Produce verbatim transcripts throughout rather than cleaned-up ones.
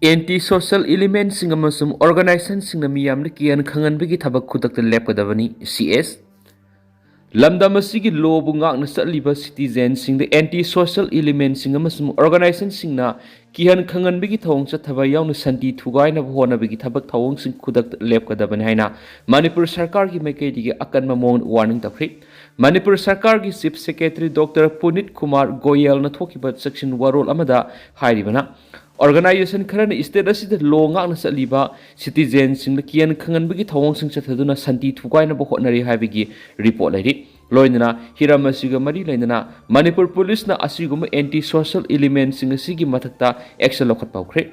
Anti social ꯏꯂꯤꯃꯦꯟꯁꯤꯡ ꯑꯃꯁꯨꯡ ꯑꯣꯔꯒꯅꯥꯏꯖꯦꯁꯟꯁꯤꯡꯅ ꯃꯤꯌꯥꯝꯗ ꯀꯤꯍꯟ ꯈꯪꯍꯟꯕꯒꯤ ꯊꯕꯛ ꯈꯨꯗꯛꯇ ꯂꯦꯞꯀꯗꯕꯅꯤ꯫ C S. ꯂꯝꯗꯝ ꯑꯁꯤꯒꯤ ꯂꯣꯕꯨ ꯉꯥꯛꯅ ꯆꯠꯂꯤꯕ ꯁꯤꯇꯤꯖꯦꯟꯁꯤꯡꯗ ꯑꯦꯟꯇꯤ ꯁꯣꯁꯦꯜ ꯏꯂꯤꯃꯦꯟꯁꯤꯡ ꯑꯃꯁꯨꯡ ꯑꯣꯔꯒꯅꯥꯏꯖꯦꯁꯟꯁꯤꯡꯅ ꯀꯤꯍꯟ ꯈꯪꯍꯟꯕꯒꯤ ꯊꯧꯑꯣꯡ ꯆꯠꯊꯕ ꯌꯥꯎꯅ ꯁꯥꯟꯇꯤ ꯊꯨꯒꯥꯏꯅꯕ ꯍꯣꯠꯅꯕꯒꯤ ꯊꯕꯛ ꯊꯧꯑꯣꯡꯁꯤꯡ ꯈꯨꯗꯛꯇ ꯂꯦꯞꯀꯗꯕꯅꯤ ꯍꯥꯏꯅ ꯃꯅꯤꯄꯨꯔ ꯁꯔꯀꯥꯔꯒꯤ ꯃꯥꯏꯀꯩꯗꯒꯤ ꯑꯀꯟꯕ ꯃꯑꯣꯡꯗ ꯋꯥꯔꯅꯤꯡ ꯇꯧꯈ꯭ꯔꯤ꯫ ꯃꯅꯤꯄꯨꯔ ꯁꯔꯀꯥꯔꯒꯤ ꯆꯤꯐ ꯁꯦꯀ꯭ꯔꯦꯇꯔꯤ ꯗꯣꯛꯇꯔ ꯄꯨꯅꯤꯠ ꯀꯨꯃꯥꯔ ꯒꯣꯌꯦꯜꯅ ꯊꯣꯛꯈꯤꯕ ꯆꯦꯛꯁꯤꯟ ꯋꯥꯔꯣꯜ ꯑꯃꯗ ꯍꯥꯏꯔꯤꯕꯅ, ꯑꯣꯔꯒꯅꯥꯏꯖꯦꯁꯟ ꯈꯔꯅ ꯁ꯭ꯇꯦꯠ ꯑꯁꯤꯗ ꯂꯣ ꯉꯥꯛꯅ ꯆꯠꯂꯤꯕ ꯁꯤꯇꯤꯖꯦꯟꯁꯤꯡꯗ ꯀꯤꯍꯟ ꯈꯪꯍꯟꯕꯒꯤ ꯊꯧꯑꯣꯡꯁꯤꯡ ꯆꯠꯊꯗꯨꯅ ꯁꯥꯟꯇꯤ ꯊꯨꯒꯥꯏꯅꯕ ꯍꯣꯠꯅꯔꯤ ꯍꯥꯏꯕꯒꯤ ꯔꯤꯄꯣꯔꯠ ꯂꯩꯔꯤ꯫ ꯂꯣꯏꯅꯅ ꯍꯤꯔꯝ ꯑꯁꯤꯒ ꯃꯔꯤ ꯂꯩꯅꯅ ꯃꯅꯤꯄꯨꯔ ꯄꯨꯂꯤꯁꯅ ꯑꯁꯤꯒꯨꯝꯕ ꯑꯦꯟꯇꯤ ꯁꯣꯁꯦꯜ ꯏꯂꯤꯃꯦꯟꯁꯤꯡ ꯑꯁꯤꯒꯤ ꯃꯊꯛꯇ ꯑꯦꯛꯁꯟ ꯂꯧꯈꯠꯄ ꯍꯧꯈ꯭ꯔꯦ꯫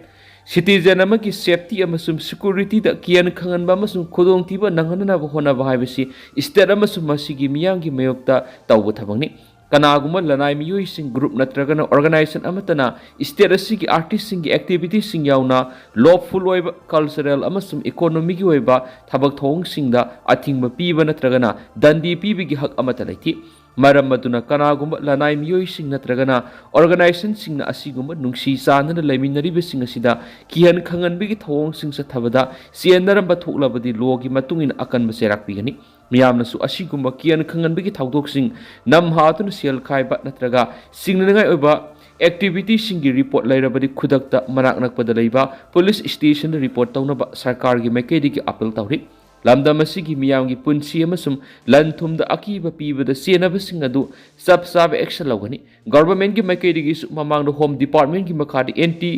ꯁꯤꯇꯤꯖꯦꯟ ꯑꯃꯒꯤ ꯁꯦꯐꯇꯤ ꯑꯃꯁꯨꯡ ꯁꯦꯀ꯭ꯌꯨꯔꯤꯇꯤꯗ ꯀꯤꯍꯟ ꯈꯪꯍꯟꯕ ꯑꯃꯁꯨꯡ ꯈꯨꯗꯣꯡꯊꯤꯕ ꯅꯪꯍꯟꯅꯅꯕ ꯍꯣꯠꯅꯕ ꯍꯥꯏꯕꯁꯤ ꯁ꯭ꯇꯦꯠ ꯑꯃꯁꯨꯡ ꯃꯁꯤꯒꯤ ꯃꯤꯌꯥꯝꯒꯤ ꯃꯥꯌꯣꯛꯇ ꯇꯧꯕ ꯊꯕꯛꯅꯤ꯫ ꯀꯅꯥꯒꯨꯝꯕ ꯂꯅꯥꯏ ꯃꯤꯑꯣꯏꯁꯤꯡ, ꯒ꯭ꯔꯨꯞ ꯅꯠꯇ꯭ꯔꯒꯅ ꯑꯣꯔꯒꯅꯥꯏꯖꯦꯁꯟ ꯑꯃꯠꯇꯅ ꯁ꯭ꯇꯦꯠ ꯑꯁꯤꯒꯤ ꯑꯥꯔꯇꯤꯁꯁꯤꯡꯒꯤ ꯑꯦꯛꯇꯤꯚꯤꯇꯤꯁꯤꯡ ꯌꯥꯎꯅ ꯂꯣꯐꯨꯜ ꯑꯣꯏꯕ ꯀꯜꯆꯔꯦꯜ ꯑꯃꯁꯨꯡ ꯏꯀꯣꯅꯣꯃꯤꯒꯤ ꯑꯣꯏꯕ ꯊꯕꯛ ꯊꯧꯑꯣꯡꯁꯤꯡꯗ ꯑꯊꯤꯡꯕ ꯄꯤꯕ ꯅꯠꯇ꯭ꯔꯒꯅ ꯗꯟꯗꯤ ꯄꯤꯕꯒꯤ ꯍꯛ ꯑꯃꯠꯇ ꯂꯩꯇꯦ꯫ ꯃꯔꯝ ꯑꯗꯨꯅ ꯀꯅꯥꯒꯨꯝꯕ ꯂꯅꯥꯏ ꯃꯤꯑꯣꯏꯁꯤꯡ ꯅꯠꯇ꯭ꯔꯒꯅ ꯑꯣꯔꯒꯅꯥꯏꯖꯦꯁꯟꯁꯤꯡꯅ ꯑꯁꯤꯒꯨꯝꯕ ꯅꯨꯡꯁꯤ ꯆꯥꯟꯅꯅ ꯂꯩꯃꯤꯟꯅꯔꯤꯕꯁꯤꯡ ꯑꯁꯤꯗ ꯀꯤꯍꯟ ꯈꯪꯍꯟꯕꯒꯤ ꯊꯧꯑꯣꯡꯁꯤꯡ ꯆꯠꯊꯕꯗ ꯆꯦꯟꯅꯔꯝꯕ ꯊꯣꯛꯂꯕꯗꯤ ꯂꯣꯒꯤ ꯃꯇꯨꯡ ꯏꯟꯅ ꯑꯀꯟꯕ ꯆꯩꯔꯥꯛ ꯄꯤꯒꯅꯤ꯫ ꯃꯤꯌꯥꯝꯅꯁꯨ ꯑꯁꯤꯒꯨꯝꯕ ꯀꯤꯍꯟ ꯈꯪꯍꯟꯕꯒꯤ ꯊꯧꯗꯣꯛꯁꯤꯡ ꯅꯝꯍꯥꯗꯨꯅ ꯁꯦꯜ ꯈꯥꯏꯕ ꯅꯠꯇ꯭ꯔꯒ ꯁꯤꯡꯅꯅꯤꯡꯉꯥꯏ ꯑꯣꯏꯕ ꯑꯦꯛꯇꯤꯚꯤꯇꯤꯁꯤꯡꯒꯤ ꯔꯤꯄꯣꯔꯠ ꯂꯩꯔꯕꯗꯤ ꯈꯨꯗꯛꯇ ꯃꯅꯥꯛ ꯅꯛꯄꯗ ꯂꯩꯕ ꯄꯨꯂꯤꯁ ꯁ꯭ꯇꯦꯁꯟꯗ ꯔꯤꯄꯣꯔꯠ ꯇꯧꯅꯕ ꯁꯔꯀꯥꯔꯒꯤ ꯃꯥꯏꯀꯩꯗꯒꯤ ꯑꯥꯄꯤꯜ ꯇꯧꯔꯤ꯫ ꯂꯝꯗꯝ ꯑꯁꯤꯒꯤ ꯃꯤꯌꯥꯝꯒꯤ ꯄꯨꯟꯁꯤ ꯑꯃꯁꯨꯡ ꯂꯟ ꯊꯨꯝꯗ ꯑꯀꯤꯕ ꯄꯤꯕꯗ ꯆꯦꯟꯅꯕꯁꯤꯡ ꯑꯗꯨ ꯆꯞ ꯆꯥꯕ ꯑꯦꯛꯁꯟ ꯂꯧꯒꯅꯤ꯫ ꯒꯚꯔꯟꯃꯦꯟꯠꯀꯤ ꯃꯥꯏꯀꯩꯗꯒꯤꯁꯨ ꯃꯃꯥꯡꯗ ꯍꯣꯝ ꯗꯤꯄꯥꯔꯠꯃꯦꯟꯠꯀꯤ ꯃꯈꯥꯗ ꯑꯦꯟꯇꯤ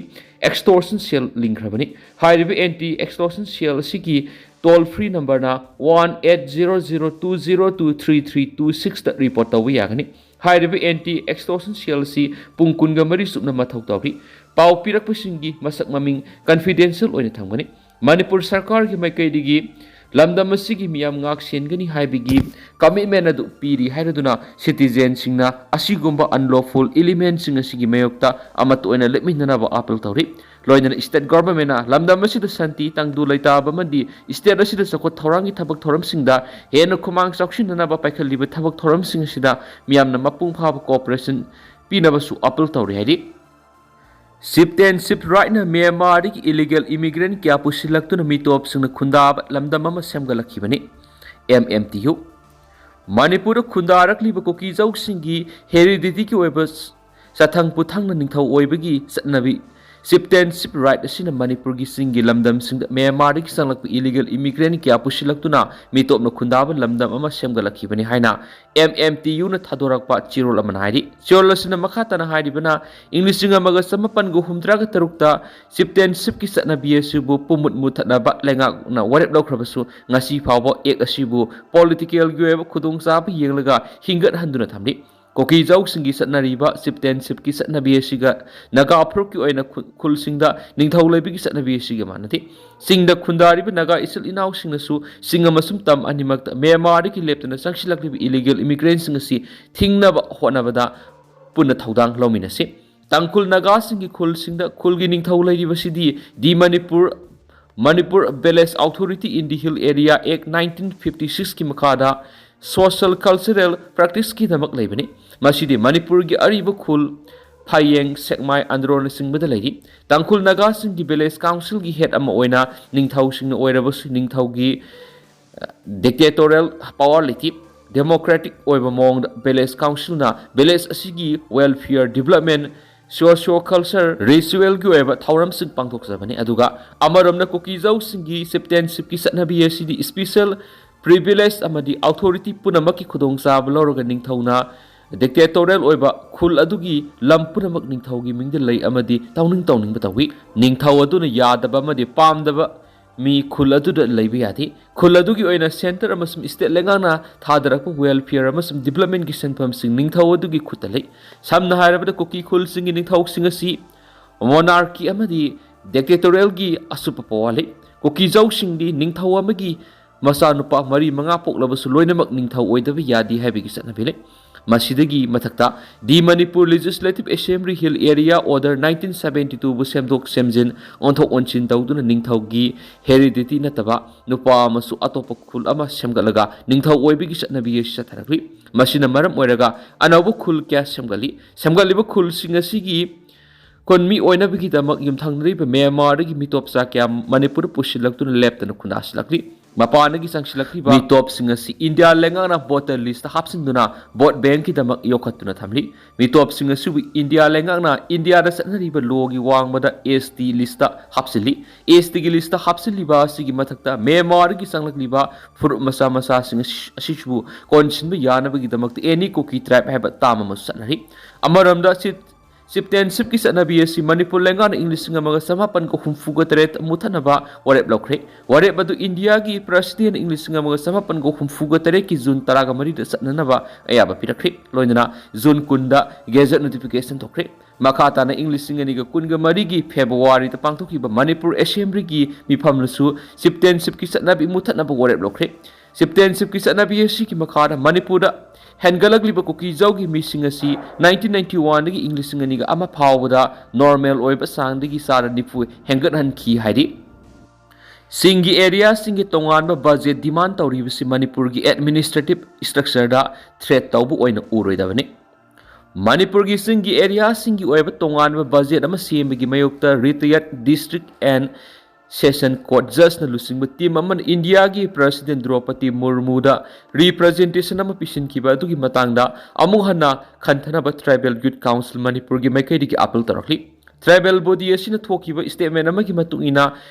ꯑꯦꯛꯁꯇꯣꯔꯁꯟ ꯁꯦꯜ ꯂꯤꯡꯈ꯭ꯔꯕꯅꯤ꯫ ꯍꯥꯏꯔꯤꯕ ꯑꯦꯟꯇꯤ ꯑꯦꯛꯁꯇꯣꯔꯁꯟ ꯁꯦꯜ ꯑꯁꯤꯒꯤ ꯇꯣꯜ ꯐ꯭ꯔꯤ ꯅꯝꯕꯔꯅ one eight zero zero two zero two three three two sixꯇ ꯔꯤꯄꯣꯔꯠ ꯇꯧꯕ ꯌꯥꯒꯅꯤ꯫ ꯍꯥꯏꯔꯤꯕ ꯑꯦꯟꯇꯤ ꯑꯦꯛꯁꯇꯣꯔꯁꯟ ꯁꯦꯜ ꯑꯁꯤ ꯄꯨꯡ ꯀꯨꯟꯒ ꯃꯔꯤ ꯆꯨꯞꯅ ꯃꯊꯧ ꯇꯧꯔꯤ꯫ ꯄꯥꯎ ꯄꯤꯔꯛꯄꯁꯤꯡꯒꯤ ꯃꯁꯛ ꯃꯃꯤꯡ ꯀꯟꯐꯤꯗꯦꯟꯁꯤꯌꯦꯜ ꯑꯣꯏꯅ ꯊꯝꯒꯅꯤ꯫ ꯃꯅꯤꯄꯨꯔ ꯁꯔꯀꯥꯔꯒꯤ ꯃꯥꯏꯀꯩꯗꯒꯤ ꯂꯝꯗꯝ ꯑꯁꯤꯒꯤ ꯃꯤꯌꯥꯝ ꯉꯥꯛ ꯁꯦꯟꯒꯅꯤ ꯍꯥꯏꯕꯒꯤ ꯀꯃꯤꯠꯃꯦꯟ ꯑꯗꯨ ꯄꯤꯔꯤ ꯍꯥꯏꯔꯗꯨꯅ ꯁꯤꯇꯤꯖꯦꯟꯁꯤꯡꯅ ꯑꯁꯤꯒꯨꯝꯕ ꯑꯟꯂꯣꯐꯨꯜ ꯏꯂꯤꯃꯦꯟꯁꯤꯡ ꯑꯁꯤꯒꯤ ꯃꯥꯌꯣꯛꯇ ꯑꯃꯠꯇ ꯑꯣꯏꯅ ꯂꯦꯞꯃꯤꯟꯅꯅꯕ ꯑꯥꯄꯤꯜ ꯇꯧꯔꯤ꯫ ꯂꯣꯏꯅꯅ ꯁ꯭ꯇꯦꯠ ꯒꯚꯔꯟꯃꯦꯟꯠꯅ ꯂꯝꯗꯝ ꯑꯁꯤꯗ ꯁꯥꯟꯇꯤ, ꯇꯪꯗꯨ ꯂꯩꯇꯥꯕ ꯑꯃꯗꯤ ꯁ꯭ꯇꯦꯠ ꯑꯁꯤꯗ ꯆꯥꯎꯈꯠ ꯊꯧꯔꯥꯡꯒꯤ ꯊꯕꯛ ꯊꯧꯔꯝꯁꯤꯡꯗ ꯍꯦꯟꯅ ꯈꯨꯃꯥꯡ ꯆꯥꯎꯁꯤꯟꯅꯅꯕ ꯄꯥꯏꯈꯠꯂꯤꯕ ꯊꯕꯛ ꯊꯧꯔꯝꯁꯤꯡ ꯑꯁꯤꯗ ꯃꯤꯌꯥꯝꯅ ꯃꯄꯨꯡ ꯐꯥꯕ ꯀꯣꯑꯣꯄꯔꯦꯁꯟ ꯄꯤꯅꯕꯁꯨ ꯑꯥꯄꯤꯜ ꯇꯧꯔꯤ ꯍꯥꯏꯔꯤ꯫ Citizenship rightꯅ ꯃ꯭ꯌꯥꯟꯃꯥꯔꯗꯒꯤ ꯏꯂꯤꯒꯦꯜ ꯏꯃꯤꯒ꯭ꯔꯦꯟꯠ ꯀꯌꯥ ꯄꯨꯁꯤꯜꯂꯛꯇꯨꯅ ꯃꯤꯇꯣꯞꯁꯤꯡꯅ ꯈꯨꯟꯗꯥꯕ ꯂꯝꯗꯝ ꯑꯃ ꯁꯦꯝꯒꯠꯂꯛꯈꯤꯕꯅꯤ꯫ M M T U. ꯃꯅꯤꯄꯨꯔꯗ ꯈꯨꯟꯗꯥꯔꯛꯂꯤꯕ ꯀꯨꯀꯤꯖꯧꯁꯤꯡꯒꯤ ꯍꯦꯔꯤꯗꯤꯇꯤꯒꯤ ꯑꯣꯏꯕ ꯆꯊꯪ ꯄꯨꯊꯪꯅ ꯅꯤꯡꯊꯧ ꯑꯣꯏꯕꯒꯤ ꯆꯠꯅꯕꯤ, ꯁꯤꯞꯇꯦꯟꯁꯤꯞ ꯔꯥꯏꯠ ꯑꯁꯤꯅ ꯃꯅꯤꯄꯨꯔꯒꯤ ꯆꯤꯡꯒꯤ ꯂꯝꯗꯝꯁꯤꯡꯗ ꯃ꯭ꯌꯥꯟꯃꯥꯔꯗꯒꯤ ꯆꯪꯂꯛꯄ ꯏꯂꯤꯒꯦꯜ ꯏꯃꯤꯒ꯭ꯔꯦꯟ ꯀꯌꯥ ꯄꯨꯁꯤꯜꯂꯛꯇꯨꯅ ꯃꯤꯇꯣꯞꯅ ꯈꯨꯟꯗꯥꯕ ꯂꯝꯗꯝ ꯑꯃ ꯁꯦꯝꯒꯠꯂꯛꯈꯤꯕꯅꯤ ꯍꯥꯏꯅ ꯑꯦꯝ ꯑꯦꯝ ꯇꯤ ꯌꯨꯅ ꯊꯥꯗꯣꯔꯛꯄ ꯆꯦꯔꯣꯜ ꯑꯃꯅ ꯍꯥꯏꯔꯤ꯫ ꯆꯦꯔꯣꯜ ꯑꯁꯤꯅ ꯃꯈꯥ ꯇꯥꯅ ꯍꯥꯏꯔꯤꯕꯅ, ꯏꯪ ꯂꯤꯁꯤꯡ ꯑꯃꯒ ꯆꯃꯥꯄꯟꯒ ꯍꯨꯝꯗ꯭ꯔꯥꯒ ꯇꯔꯨꯛꯇ ꯁꯤꯞꯇꯦꯟꯁꯤꯞꯀꯤ ꯆꯠꯅꯕꯤ ꯑꯁꯤꯕꯨ ꯄꯨꯃꯨꯠ ꯃꯨꯊꯠꯅꯕ ꯂꯩꯉꯥꯛꯅ ꯋꯥꯔꯦꯞ ꯂꯧꯈ꯭ꯔꯕꯁꯨ, ꯉꯁꯤ ꯐꯥꯎꯕ ꯑꯦꯛ ꯑꯁꯤꯕꯨ ꯄꯣꯂꯤꯇꯤꯀꯦꯜꯒꯤ ꯑꯣꯏꯕ ꯈꯨꯗꯣꯡꯆꯥꯕ ꯌꯦꯡꯂꯒ ꯍꯤꯡꯒꯠꯍꯟꯗꯨꯅ ꯊꯝꯂꯤ꯫ ꯀꯨꯀꯤꯖꯧꯁꯤꯡꯒꯤ ꯆꯠꯅꯔꯤꯕ ꯁꯤꯞꯇꯦꯟꯁꯤꯞꯀꯤ ꯆꯠꯅꯕꯤ ꯑꯁꯤꯒ ꯅꯥꯒꯥ ꯐꯨꯔꯨꯞꯀꯤ ꯑꯣꯏꯅ ꯈꯨ-, ꯈꯨꯜꯁꯤꯡꯗ ꯅꯤꯡꯊꯧ ꯂꯩꯕꯒꯤ ꯆꯠꯅꯕꯤ ꯑꯁꯤꯒ ꯃꯥꯟꯅꯗꯦ꯫ ꯆꯤꯡꯗ ꯈꯨꯟꯗꯥꯔꯤꯕ ꯅꯥꯒꯥ ꯏꯆꯤꯜ ꯏꯅꯥꯎꯁꯤꯡꯅꯁꯨ ꯆꯤꯡ ꯑꯃꯁꯨꯡ ꯇꯝ ꯑꯅꯤꯃꯛꯇ ꯃ꯭ꯌꯥꯟꯃꯥꯔꯗꯒꯤ ꯂꯦꯞꯇꯅ ꯆꯪꯁꯤꯜꯂꯛꯂꯤꯕ ꯏꯂꯤꯒꯦꯜ ꯏꯃꯤꯒ꯭ꯔꯦꯟꯁꯤꯡ ꯑꯁꯤ ꯊꯤꯡꯅꯕ ꯍꯣꯠꯅꯕꯗ ꯄꯨꯟꯅ ꯊꯧꯗꯥꯡ ꯂꯧꯃꯤꯟꯅꯁꯤ꯫ ꯇꯥꯡꯈꯨꯜ ꯅꯥꯒꯥꯁꯤꯡꯒꯤ ꯈꯨꯜꯁꯤꯡꯗ ꯈꯨꯜꯒꯤ ꯅꯤꯡꯊꯧ ꯂꯩꯔꯤꯕꯁꯤꯗꯤ ꯗꯤ Manipur, Manipur Village Authority in the Hill Area Act nineteen fifty sixꯀꯤ ꯃꯈꯥꯗ social cultural practiceꯀꯤꯗꯃꯛ ꯂꯩꯕꯅꯤ꯫ ꯃꯁꯤꯗꯤ ꯃꯅꯤꯄꯨꯔꯒꯤ ꯑꯔꯤꯕ ꯈꯨꯜ, ꯐꯥꯌꯦꯡ, ꯁꯦꯛꯃꯥꯏ, ꯑꯟꯗ꯭ꯔꯣꯅꯆꯤꯡꯕꯗ ꯂꯩꯔꯤ꯫ ꯇꯥꯡꯈꯨꯜ ꯅꯥꯒꯥꯁꯤꯡꯒꯤ village councilꯒꯤ head ꯑꯃ ꯑꯣꯏꯅ ꯅꯤꯡꯊꯧꯁꯤꯡꯅ ꯑꯣꯏꯔꯕꯁꯨ ꯅꯤꯡꯊꯧꯒꯤ dictatorial power ꯂꯩꯇꯦ꯫ Democratic ꯑꯣꯏꯕ ꯃꯑꯣꯡꯗ village councilꯅ village ꯑꯁꯤꯒꯤ welfare, development, socio culture, ritualꯒꯤ ꯑꯣꯏꯕ ꯊꯧꯔꯝꯁꯤꯡ ꯄꯥꯡꯊꯣꯛꯆꯕꯅꯤ꯫ ꯑꯗꯨꯒ ꯑꯃꯔꯣꯝꯗ ꯀꯨꯀꯤꯖꯧꯁꯤꯡꯒꯤ ꯁꯤꯞꯇꯦꯟꯁꯤꯞꯀꯤ ꯆꯠꯅꯕꯤ ꯑꯁꯤꯗꯤ special privilege ꯑꯃꯗꯤ authority ꯄꯨꯝꯅꯃꯛꯀꯤ ꯈꯨꯗꯣꯡꯆꯥꯕ ꯂꯧꯔꯒ ꯅꯤꯡꯊꯧꯅ dictatorial ꯑꯣꯏꯕ ꯈꯨꯜ ꯑꯗꯨꯒꯤ ꯂꯝ ꯄꯨꯝꯅꯃꯛ ꯅꯤꯡꯊꯧꯒꯤ ꯃꯤꯡꯗ ꯂꯩ ꯑꯃꯗꯤ ꯇꯧꯅꯤꯡ ꯇꯧꯅꯤꯡꯕ ꯇꯧꯏ꯫ ꯅꯤꯡꯊꯧ ꯑꯗꯨꯅ ꯌꯥꯗꯕ ꯑꯃꯗꯤ ꯄꯥꯝꯗꯕ ꯃꯤ ꯈꯨꯜ ꯑꯗꯨꯗ ꯂꯩꯕ ꯌꯥꯗꯦ꯫ ꯈꯨꯜ ꯑꯗꯨꯒꯤ ꯑꯣꯏꯅ centre ꯑꯃꯁꯨꯡ state ꯂꯩꯉꯥꯛꯅ ꯊꯥꯗꯔꯛꯄ welfare ꯑꯃꯁꯨꯡ developmentꯀꯤ ꯁꯦꯟꯐꯝꯁꯤꯡ ꯅꯤꯡꯊꯧ ꯑꯗꯨꯒꯤ ꯈꯨꯠꯇ ꯂꯩ꯫ ꯁꯝꯅ ꯍꯥꯏꯔꯕꯗ, ꯀꯨꯀꯤ ꯈꯨꯜꯁꯤꯡꯒꯤ ꯅꯤꯡꯊꯧꯁꯤꯡ ꯑꯁꯤ monarchy ꯑꯃꯗꯤ dictatorialꯒꯤ ꯑꯁꯨꯞꯄ power ꯂꯩ꯫ ꯀꯨꯀꯤꯖꯧꯁꯤꯡꯗꯤ ꯅꯤꯡꯊꯧ ꯑꯃꯒꯤ ꯃꯆꯥꯅꯨꯄꯥ ꯃꯔꯤ ꯃꯉꯥ ꯄꯣꯛꯂꯕꯁꯨ ꯂꯣꯏꯅꯃꯛ ꯅꯤꯡꯊꯧ ꯑꯣꯏꯗꯕ ꯌꯥꯗꯦ ꯍꯥꯏꯕꯒꯤ ꯆꯠꯅꯕꯤ ꯂꯩ꯫ ꯃꯁꯤꯗꯒꯤ ꯃꯊꯛꯇ, The Manipur Legislative Assembly Hill Area Order nineteen seventy twoꯕꯨ ꯁꯦꯝꯗꯣꯛ ꯁꯦꯝꯖꯤꯟ, ꯑꯣꯟꯊꯣꯛ ꯑꯣꯟꯁꯤꯟ ꯇꯧꯗꯨꯅ ꯅꯤꯡꯊꯧꯒꯤ heredity ꯅꯠꯇꯕ ꯅꯨꯄꯥ ꯑꯃꯁꯨ ꯑꯇꯣꯞꯄ ꯈꯨꯜ ꯑꯃ ꯁꯦꯝꯒꯠꯂꯒ ꯅꯤꯡꯊꯧ ꯑꯣꯏꯕꯒꯤ ꯆꯠꯅꯕꯤ ꯑꯁꯤ ꯆꯠꯊꯔꯛꯂꯤ꯫ ꯃꯁꯤꯅ ꯃꯔꯝ ꯑꯣꯏꯔꯒ ꯑꯅꯧꯕ ꯈꯨꯜ ꯀꯌꯥ ꯁꯦꯝꯒꯠꯂꯤ꯫ ꯁꯦꯝꯒꯠꯂꯤꯕ ꯈꯨꯜꯁꯤꯡ ꯑꯁꯤꯒꯤ ꯈꯨꯟꯃꯤ ꯑꯣꯏꯅꯕꯒꯤꯗꯃꯛ ꯌꯨꯝꯊꯪꯅꯔꯤꯕ ꯃ꯭ꯌꯥꯟꯃꯥꯔꯗꯒꯤ ꯃꯤꯇꯣꯞ ꯆꯥ ꯀꯌꯥ ꯃꯅꯤꯄꯨꯔꯗ ꯄꯨꯁꯤꯜꯂꯛꯇꯨꯅ ꯂꯦꯞꯇꯅ ꯈꯨꯟꯗꯥꯁꯤꯜꯂꯛꯂꯤ꯫ ꯃꯄꯥꯟꯗꯒꯤ ꯆꯪꯁꯤꯜꯂꯛꯂꯤꯕ ꯃꯤꯇꯣꯞꯁꯤꯡ ꯑꯁꯤ ꯏꯟꯗꯤꯌꯥ ꯂꯩꯉꯥꯛꯅ ꯚꯣꯇꯔ ꯂꯤꯁꯇ ꯍꯥꯞꯆꯤꯟꯗꯨꯅ ꯚꯣꯠ ꯕꯦꯡꯀꯤꯗꯃꯛ ꯌꯣꯛꯈꯠꯇꯨꯅ ꯊꯝꯂꯤ꯫ ꯃꯤꯇꯣꯞꯁꯤꯡ ꯑꯁꯤꯕꯨ ꯏꯟꯗꯤꯌꯥ ꯂꯩꯉꯥꯛꯅ ꯏꯟꯗꯤꯌꯥꯗ ꯆꯠꯅꯔꯤꯕ ꯂꯣꯒꯤ ꯋꯥꯡꯃꯗ ꯑꯦꯁ ꯇꯤ ꯂꯤꯁꯇ ꯍꯥꯞꯆꯤꯜꯂꯤ꯫ ꯑꯦꯁ ꯇꯤꯒꯤ ꯂꯤꯁꯇ ꯍꯥꯞꯆꯤꯜꯂꯤꯕ ꯑꯁꯤꯒꯤ ꯃꯊꯛꯇ ꯃ꯭ꯌꯥꯟꯃꯥꯔꯗꯒꯤ ꯆꯪꯂꯛꯂꯤꯕ ꯐꯨꯔꯨꯞ ꯃꯆꯥ ꯃꯆꯥꯁꯤꯡ ꯑꯁꯤ-, ꯑꯁꯤꯁꯨ ꯀꯣꯟꯁꯤꯟꯕ ꯌꯥꯅꯕꯒꯤꯗꯃꯛꯇ ꯑꯦꯅꯤ ꯀꯨꯀꯤ ꯇ꯭ꯔꯥꯏꯕ ꯍꯥꯏꯕ ꯇꯥꯝ ꯑꯃꯁꯨ ꯆꯠꯅꯔꯤ꯫ ꯑꯃꯔꯣꯝꯗ ꯁꯤ ꯁꯤꯞꯇꯦꯟꯁꯤꯞꯀꯤ ꯆꯠꯅꯕꯤ ꯑꯁꯤ ꯃꯅꯤꯄꯨꯔ ꯂꯩꯉꯥꯛꯅ ꯏꯪ ꯂꯤꯁꯤꯡ ꯑꯃꯒ ꯆꯃꯥꯄꯟꯒ ꯍꯨꯝꯐꯨꯒ ꯇꯔꯦꯠ ꯃꯨꯊꯠꯅꯕ ꯋꯥꯔꯦꯞ ꯂꯧꯈ꯭ꯔꯦ꯫ ꯋꯥꯔꯦꯞ ꯑꯗꯨ ꯏꯟꯗꯤꯌꯥꯒꯤ ꯄ꯭ꯔꯁꯤꯗꯦꯟꯠꯅ ꯏꯪ ꯂꯤꯁꯤꯡ ꯑꯃꯒ ꯆꯃꯥꯄꯟꯒ ꯍꯨꯝꯐꯨꯒ ꯇꯔꯦꯠꯀꯤ ꯖꯨꯟ ꯇꯔꯥꯃꯔꯤꯗ ꯆꯠꯅꯅꯕ ꯑꯌꯥꯕ ꯄꯤꯔꯛꯈ꯭ꯔꯦ꯫ ꯂꯣꯏꯅꯅ ꯖꯨꯟ ꯀꯨꯟꯗ ꯒꯦꯖꯦꯠ ꯅꯣꯇꯤꯐꯤꯀꯦꯁꯟ ꯊꯣꯛꯈ꯭ꯔꯦ꯫ ꯃꯈꯥ ꯇꯥꯅ ꯏꯪ ꯂꯤꯁꯤꯡ ꯑꯅꯤꯒ ꯀꯨꯟꯒ ꯃꯔꯤꯒꯤ ꯐꯦꯕ꯭ꯔꯨꯋꯥꯔꯤꯗ ꯄꯥꯡꯊꯣꯛꯈꯤꯕ ꯃꯅꯤꯄꯨꯔ ꯑꯦꯁꯦꯝꯕ꯭ꯂꯤꯒꯤ ꯃꯤꯐꯝꯗꯁꯨ ꯁꯤꯞꯇꯦꯟꯁꯤꯞꯀꯤ ꯆꯠꯅꯕꯤ ꯃꯨꯊꯠꯅꯕ ꯋꯥꯔꯦꯞ ꯂꯧꯈ꯭ꯔꯦ꯫ ꯁꯤꯞꯇꯦꯟꯁꯤꯞꯀꯤ ꯆꯠꯅꯕꯤ ꯑꯁꯤꯒꯤ ꯃꯈꯥꯗ ꯃꯅꯤꯄꯨꯔꯗ ꯍꯦꯟꯒꯠꯂꯛꯂꯤꯕ ꯀꯨꯀꯤꯖꯥꯎꯒꯤ ꯃꯤꯁꯤꯡ ꯑꯁꯤ ꯅꯥꯏꯟꯇꯤꯟ ꯅꯥꯏꯟꯇꯤ ꯋꯥꯟꯗꯒꯤ ꯏꯪ ꯂꯤꯁꯤꯡ ꯑꯅꯤꯒ ꯑꯃ ꯐꯥꯎꯕꯗ ꯅꯣꯔꯃꯦꯜ ꯑꯣꯏꯕ ꯆꯥꯡꯗꯒꯤ ꯆꯥꯗ ꯅꯤꯐꯨ ꯍꯦꯟꯒꯠꯍꯟꯈꯤ ꯍꯥꯏꯔꯤ꯫ ꯆꯤꯡꯒꯤ ꯑꯦꯔꯤꯌꯥꯁꯤꯡꯒꯤ ꯇꯣꯉꯥꯟꯕ ꯕꯖꯦꯠ ꯗꯤꯃꯥꯟ ꯇꯧꯔꯤꯕꯁꯤ ꯃꯅꯤꯄꯨꯔꯒꯤ ꯑꯦꯗꯃꯤꯅꯤꯁꯇ꯭ꯔꯦꯇꯤꯚ ꯁ꯭ꯇ꯭ꯔꯛꯆꯔꯗ ꯊ꯭ꯔꯦꯠ ꯇꯧꯕ ꯑꯣꯏꯅ ꯎꯔꯣꯏꯗꯕꯅꯤ꯫ ꯃꯅꯤꯄꯨꯔꯒꯤ ꯆꯤꯡꯒꯤ ꯑꯦꯔꯤꯌꯥꯁꯤꯡꯒꯤ ꯑꯣꯏꯕ ꯇꯣꯉꯥꯟꯕ ꯕꯖꯦꯠ ꯑꯃ ꯁꯦꯝꯕꯒꯤ ꯃꯥꯌꯣꯛꯇ ꯔꯤꯇꯥꯌꯔꯗ ꯗꯤꯁꯇ꯭ꯔꯤꯛ ꯑꯦꯟ ꯁꯦꯁꯟ ꯀꯣꯔꯠ ꯖꯖꯅ ꯂꯨꯆꯤꯡꯕ ꯇꯤꯝ ꯑꯃꯅ ꯏꯟꯗꯤꯌꯥꯒꯤ ꯄ꯭ꯔꯁꯤꯗꯦꯟ ꯗ꯭ꯔꯧꯄꯗꯤ ꯃꯨꯔꯃꯨꯗ ꯔꯤꯄ꯭ꯔꯖꯦꯟꯇꯦꯁꯟ ꯑꯃ ꯄꯤꯁꯤꯟꯈꯤꯕ ꯑꯗꯨꯒꯤ ꯃꯇꯥꯡꯗ ꯑꯃꯨꯛ ꯍꯟꯅ ꯈꯟꯊꯅꯕ ꯇ꯭ꯔꯥꯏꯕꯦꯜ ꯌꯨꯠ ꯀꯥꯎꯟꯁꯤꯜ ꯃꯅꯤꯄꯨꯔꯒꯤ ꯃꯥꯏꯀꯩꯗꯒꯤ ꯑꯥꯄꯤꯜ ꯇꯧꯔꯛꯂꯤ꯫ ꯇ꯭ꯔꯥꯏꯕꯦꯜ ꯕꯣꯗꯤ ꯑꯁꯤꯅ ꯊꯣꯛꯈꯤꯕ ꯁ꯭ꯇꯦꯠꯃꯦꯟ ꯑꯃꯒꯤ ꯃꯇꯨꯡ ꯏꯟꯅ,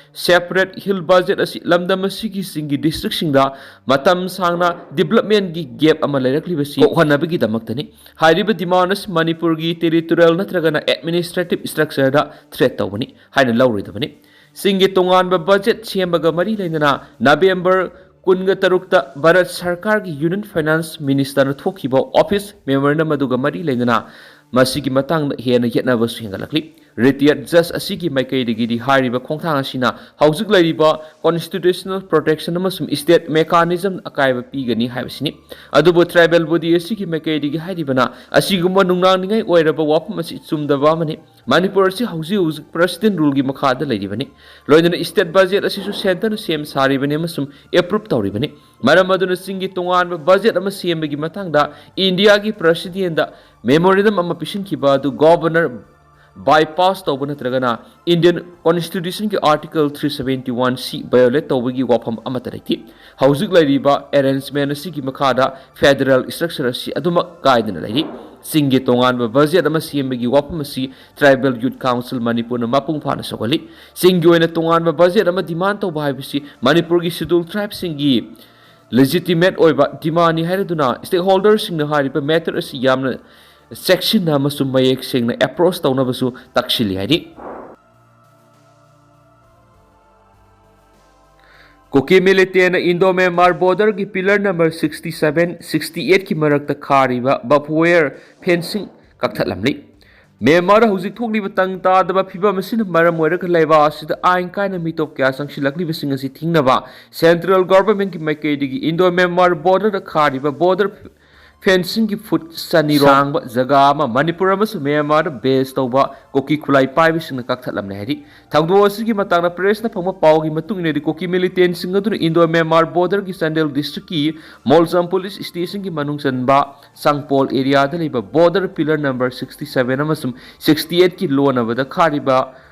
ꯁꯦꯄꯔꯦꯠ ꯍꯤꯜ ꯕꯖꯦꯠ ꯑꯁꯤ ꯂꯝꯗꯝ ꯑꯁꯤꯒꯤ ꯆꯤꯡꯒꯤ ꯗꯤꯁꯇ꯭ꯔꯤꯛꯁꯤꯡꯗ ꯃꯇꯝ ꯁꯥꯡꯅ ꯗꯤꯕꯂꯞꯃꯦꯟꯒꯤ ꯒꯦꯞ ꯑꯃ ꯂꯩꯔꯛꯂꯤꯕꯁꯤ ꯀꯣꯛꯍꯟꯅꯕꯒꯤꯗꯃꯛꯇꯅꯤ꯫ ꯍꯥꯏꯔꯤꯕ ꯗꯤꯃꯥꯟ ꯑꯁꯤ ꯃꯅꯤꯄꯨꯔꯒꯤ ꯇꯦꯔꯤꯇꯣꯔꯤꯌꯦꯜ ꯅꯠꯇ꯭ꯔꯒꯅ ꯑꯦꯗꯃꯤꯅꯤꯁꯇ꯭ꯔꯦꯇꯤꯚ ꯁ꯭ꯇ꯭ꯔꯛꯆꯔꯗ ꯊ꯭ꯔꯦꯠ ꯇꯧꯕꯅꯤ ꯍꯥꯏꯅ ꯂꯧꯔꯣꯏꯗꯕꯅꯤ꯫ ꯆꯤꯡꯒꯤ ꯇꯣꯉꯥꯟꯕ ꯕꯖꯦꯠ ꯁꯦꯝꯕꯒ ꯃꯔꯤ ꯂꯩꯅꯅ ꯅꯕꯦꯝꯕꯔ ꯀꯨꯟꯒ ꯇꯔꯨꯛꯇ ꯚꯥꯔꯠ ꯁꯔꯀꯥꯔꯒꯤ ꯌꯨꯅꯤꯌꯟ ꯐꯥꯏꯅꯥꯟꯁ ꯃꯤꯅꯤꯁꯇꯔꯅ ꯊꯣꯛꯈꯤꯕ ꯑꯣꯐꯤꯁ ꯃꯦꯃꯣꯔꯦꯟꯗꯝ ꯑꯗꯨꯒ ꯃꯔꯤ ꯂꯩꯅꯅ ꯃꯁꯤꯒꯤ ꯃꯇꯥꯡꯗ ꯍꯦꯟꯅ ꯌꯦꯠꯅꯕꯁꯨ ꯍꯦꯟꯒꯠꯂꯛꯂꯤ꯫ ꯔꯤꯇꯥꯌꯔꯗ ꯖꯖ ꯑꯁꯤꯒꯤ ꯃꯥꯏꯀꯩꯗꯒꯤꯗꯤ ꯍꯥꯏꯔꯤꯕ ꯈꯣꯡꯊꯥꯡ ꯑꯁꯤꯅ ꯍꯧꯖꯤꯛ ꯂꯩꯔꯤꯕ ꯀꯣꯟꯁꯇꯤꯇ꯭ꯌꯨꯁꯅꯦꯜ ꯄ꯭ꯔꯣꯇꯦꯛꯁꯟ ꯑꯃꯁꯨꯡ ꯁ꯭ꯇꯦꯠ ꯃꯦꯀꯥꯅꯤꯖꯝ ꯑꯀꯥꯏꯕ ꯄꯤꯒꯅꯤ ꯍꯥꯏꯕꯁꯤꯅꯤ꯫ ꯑꯗꯨꯕꯨ ꯇ꯭ꯔꯥꯏꯕꯦꯜ ꯕꯣꯗꯤ ꯑꯁꯤꯒꯤ ꯃꯥꯏꯀꯩꯗꯒꯤ ꯍꯥꯏꯔꯤꯕꯅ ꯑꯁꯤꯒꯨꯝꯕ ꯅꯨꯡꯅꯥꯡꯅꯤꯡꯉꯥꯏ ꯑꯣꯏꯔꯕ ꯋꯥꯐꯝ ꯑꯁꯤ ꯆꯨꯝꯗꯕ ꯑꯃꯅꯤ꯫ ꯃꯅꯤꯄꯨꯔ ꯑꯁꯤ ꯍꯧꯖꯤꯛ ꯍꯧꯖꯤꯛ ꯄ꯭ꯔꯁꯤꯗꯦꯟ ꯔꯨꯜꯒꯤ ꯃꯈꯥꯗ ꯂꯩꯔꯤꯕꯅꯤ꯫ ꯂꯣꯏꯅꯅ ꯁ꯭ꯇꯦꯠ ꯕꯖꯦꯠ ꯑꯁꯤꯁꯨ ꯁꯦꯟꯇꯔꯅ ꯁꯦꯝ ꯁꯥꯔꯤꯕꯅꯤ ꯑꯃꯁꯨꯡ ꯑꯦꯄ꯭ꯔꯨꯞ ꯇꯧꯔꯤꯕꯅꯤ꯫ ꯃꯔꯝ ꯑꯗꯨꯅ ꯆꯤꯡꯒꯤ ꯇꯣꯉꯥꯟꯕ ꯕꯖꯦꯠ ꯑꯃ ꯁꯦꯝꯕꯒꯤ ꯃꯇꯥꯡꯗ ꯏꯟꯗꯤꯌꯥꯒꯤ ꯄ꯭ꯔꯁꯤꯗꯦꯟꯗ ꯃꯦꯃꯣꯔꯦꯟꯗꯝ ꯑꯃ ꯄꯤꯁꯤꯟꯈꯤꯕ ꯑꯗꯨ ꯒꯣꯚꯔꯅꯔ ꯕꯥꯏꯄꯥꯁ ꯇꯧꯕ ꯅꯠꯇ꯭ꯔꯒꯅ ꯏꯟꯗꯤꯌꯟ ꯀꯣꯟꯁꯇꯤꯇ꯭ꯌꯨꯁꯟꯒꯤ article three seventy one C violate ꯇꯧꯕꯒꯤ ꯋꯥꯐꯝ ꯑꯃꯠꯇ ꯂꯩꯇꯦ꯫ ꯍꯧꯖꯤꯛ ꯂꯩꯔꯤꯕ ꯑꯦꯔꯦꯟꯖꯃꯦꯟ ꯑꯁꯤꯒꯤ ꯃꯈꯥꯗ ꯐꯦꯗꯔꯦꯜ ꯏꯁꯇ꯭ꯔꯛꯆꯔ ꯑꯁꯤ ꯑꯗꯨꯃꯛ ꯀꯥꯏꯗꯅ ꯂꯩꯔꯤ꯫ ꯆꯤꯡꯒꯤ ꯇꯣꯉꯥꯟꯕ ꯕꯖꯦꯠ ꯑꯃ ꯁꯦꯝꯕꯒꯤ ꯋꯥꯐꯝ ꯑꯁꯤ ꯇ꯭ꯔꯥꯏꯕꯦꯜ ꯌꯨꯠ ꯀꯥꯎꯟꯁꯤꯜ ꯃꯅꯤꯄꯨꯔꯅ ꯃꯄꯨꯡ ꯐꯥꯅ ꯁꯧꯒꯠꯂꯤ꯫ ꯆꯤꯡꯒꯤ ꯑꯣꯏꯅ ꯇꯣꯉꯥꯟꯕ ꯕꯖꯦꯠ ꯑꯃ ꯗꯤꯃꯥꯟ ꯇꯧꯕ ꯍꯥꯏꯕꯁꯤ ꯃꯅꯤꯄꯨꯔꯒꯤ ꯁꯦꯗ꯭ꯌꯨꯜ ꯇ꯭ꯔꯥꯏꯕꯁꯤꯡꯒꯤ ꯂꯦꯖꯤꯇꯤꯃꯦꯠ ꯑꯣꯏꯕ ꯗꯤꯃꯥꯟꯅꯤ ꯍꯥꯏꯔꯗꯨꯅ ꯁ꯭ꯇꯦꯛꯍꯣꯜꯗꯔꯁꯤꯡꯅ ꯍꯥꯏꯔꯤꯕ ꯃꯦꯇꯔ ꯑꯁꯤ ꯌꯥꯝꯅ ꯆꯦꯛꯁꯤꯟꯅ ꯑꯃꯁꯨꯡ ꯃꯌꯦꯛ ꯁꯦꯡꯅ ꯑꯦꯄ꯭ꯔꯣꯁ ꯇꯧꯅꯕꯁꯨ ꯇꯛꯁꯤꯜꯂꯤ ꯍꯥꯏꯔꯤ꯫ ꯀꯨꯀꯤ ꯃꯤꯂꯤꯇꯦꯟꯅ ꯏꯟꯗꯣ ꯃ꯭ꯌꯥꯟꯃꯥꯔ ꯕꯣꯔꯗꯔꯒꯤ pillar number sixty seven, sixty ꯑꯩꯠꯀꯤ ꯃꯔꯛꯇ ꯈꯥꯔꯤꯕ ꯕꯥꯔꯕ ꯋꯥꯌꯔ ꯐꯦꯟꯁꯤꯡ ꯀꯛꯊꯠꯂꯝꯂꯤ꯫ ꯃ꯭ꯌꯥꯟꯃꯥꯔꯗ ꯍꯧꯖꯤꯛ ꯊꯣꯛꯂꯤꯕ ꯇꯪ ꯇꯥꯗꯕ ꯐꯤꯚꯝ ꯑꯁꯤꯅ ꯃꯔꯝ ꯑꯣꯏꯔꯒ ꯂꯩꯕꯥꯛ ꯑꯁꯤꯗ ꯑꯥꯏꯟ ꯀꯥꯏꯅ ꯃꯤꯇꯣꯞ ꯀꯌꯥ ꯆꯪꯁꯤꯜꯂꯛꯂꯤꯕꯁꯤꯡ ꯑꯁꯤ ꯊꯤꯡꯅꯕ ꯁꯦꯟꯇ꯭ꯔꯦꯜ ꯒꯣꯚꯔꯟꯃꯦꯟꯠꯀꯤ ꯃꯥꯏꯀꯩꯗꯒꯤ Indo Myanmar ꯕꯣꯔꯗꯔꯗ Kharif border ꯐꯦꯟꯁꯤꯡꯒꯤ food ꯆꯅꯤ ꯁꯥꯡꯕ ꯖꯒꯥ ꯑꯃ ꯃꯅꯤꯄꯨꯔ ꯑꯃꯁꯨꯡ ꯃ꯭ꯌꯥꯟꯃꯥꯔꯗ ꯕꯦꯖ ꯇꯧꯕ ꯀꯨꯀꯤ ꯈꯨꯠꯂꯥꯏ ꯄꯥꯏꯕꯁꯤꯡꯅ ꯀꯛꯊꯠꯂꯝꯂꯦ ꯍꯥꯏꯔꯤ꯫ ꯊꯧꯗꯣꯛ ꯑꯁꯤꯒꯤ ꯃꯇꯥꯡꯗ ꯄ꯭ꯔꯦꯁꯅ ꯐꯪꯕ ꯄꯥꯎꯒꯤ ꯃꯇꯨꯡ ꯏꯟꯅꯗꯤ, ꯀꯨꯀꯤ ꯃꯤꯂꯤꯇꯦꯟꯁꯤꯡ ꯑꯗꯨꯅ ꯏꯟꯗꯣ ꯃ꯭ꯌꯥꯟꯃꯥꯔ ꯕꯣꯔꯗꯔꯒꯤ ꯆꯥꯟꯗꯦꯜ ꯗꯤꯁꯇ꯭ꯔꯤꯛꯀꯤ ꯃꯣꯜꯖꯝ ꯄꯨꯂꯤꯁ ꯁ꯭ꯇꯦꯁꯟꯒꯤ ꯃꯅꯨꯡ ꯆꯟꯕ ꯆꯥꯡꯄꯣꯜ ꯑꯦꯔꯤꯌꯥꯗ ꯂꯩꯕ border pillar number sixty seven ꯑꯃꯁꯨꯡ ꯁꯤꯛꯁꯇꯤ ꯑꯩꯠꯀꯤ ꯂꯣꯟꯅꯕꯗ ꯈꯥꯔꯤꯕ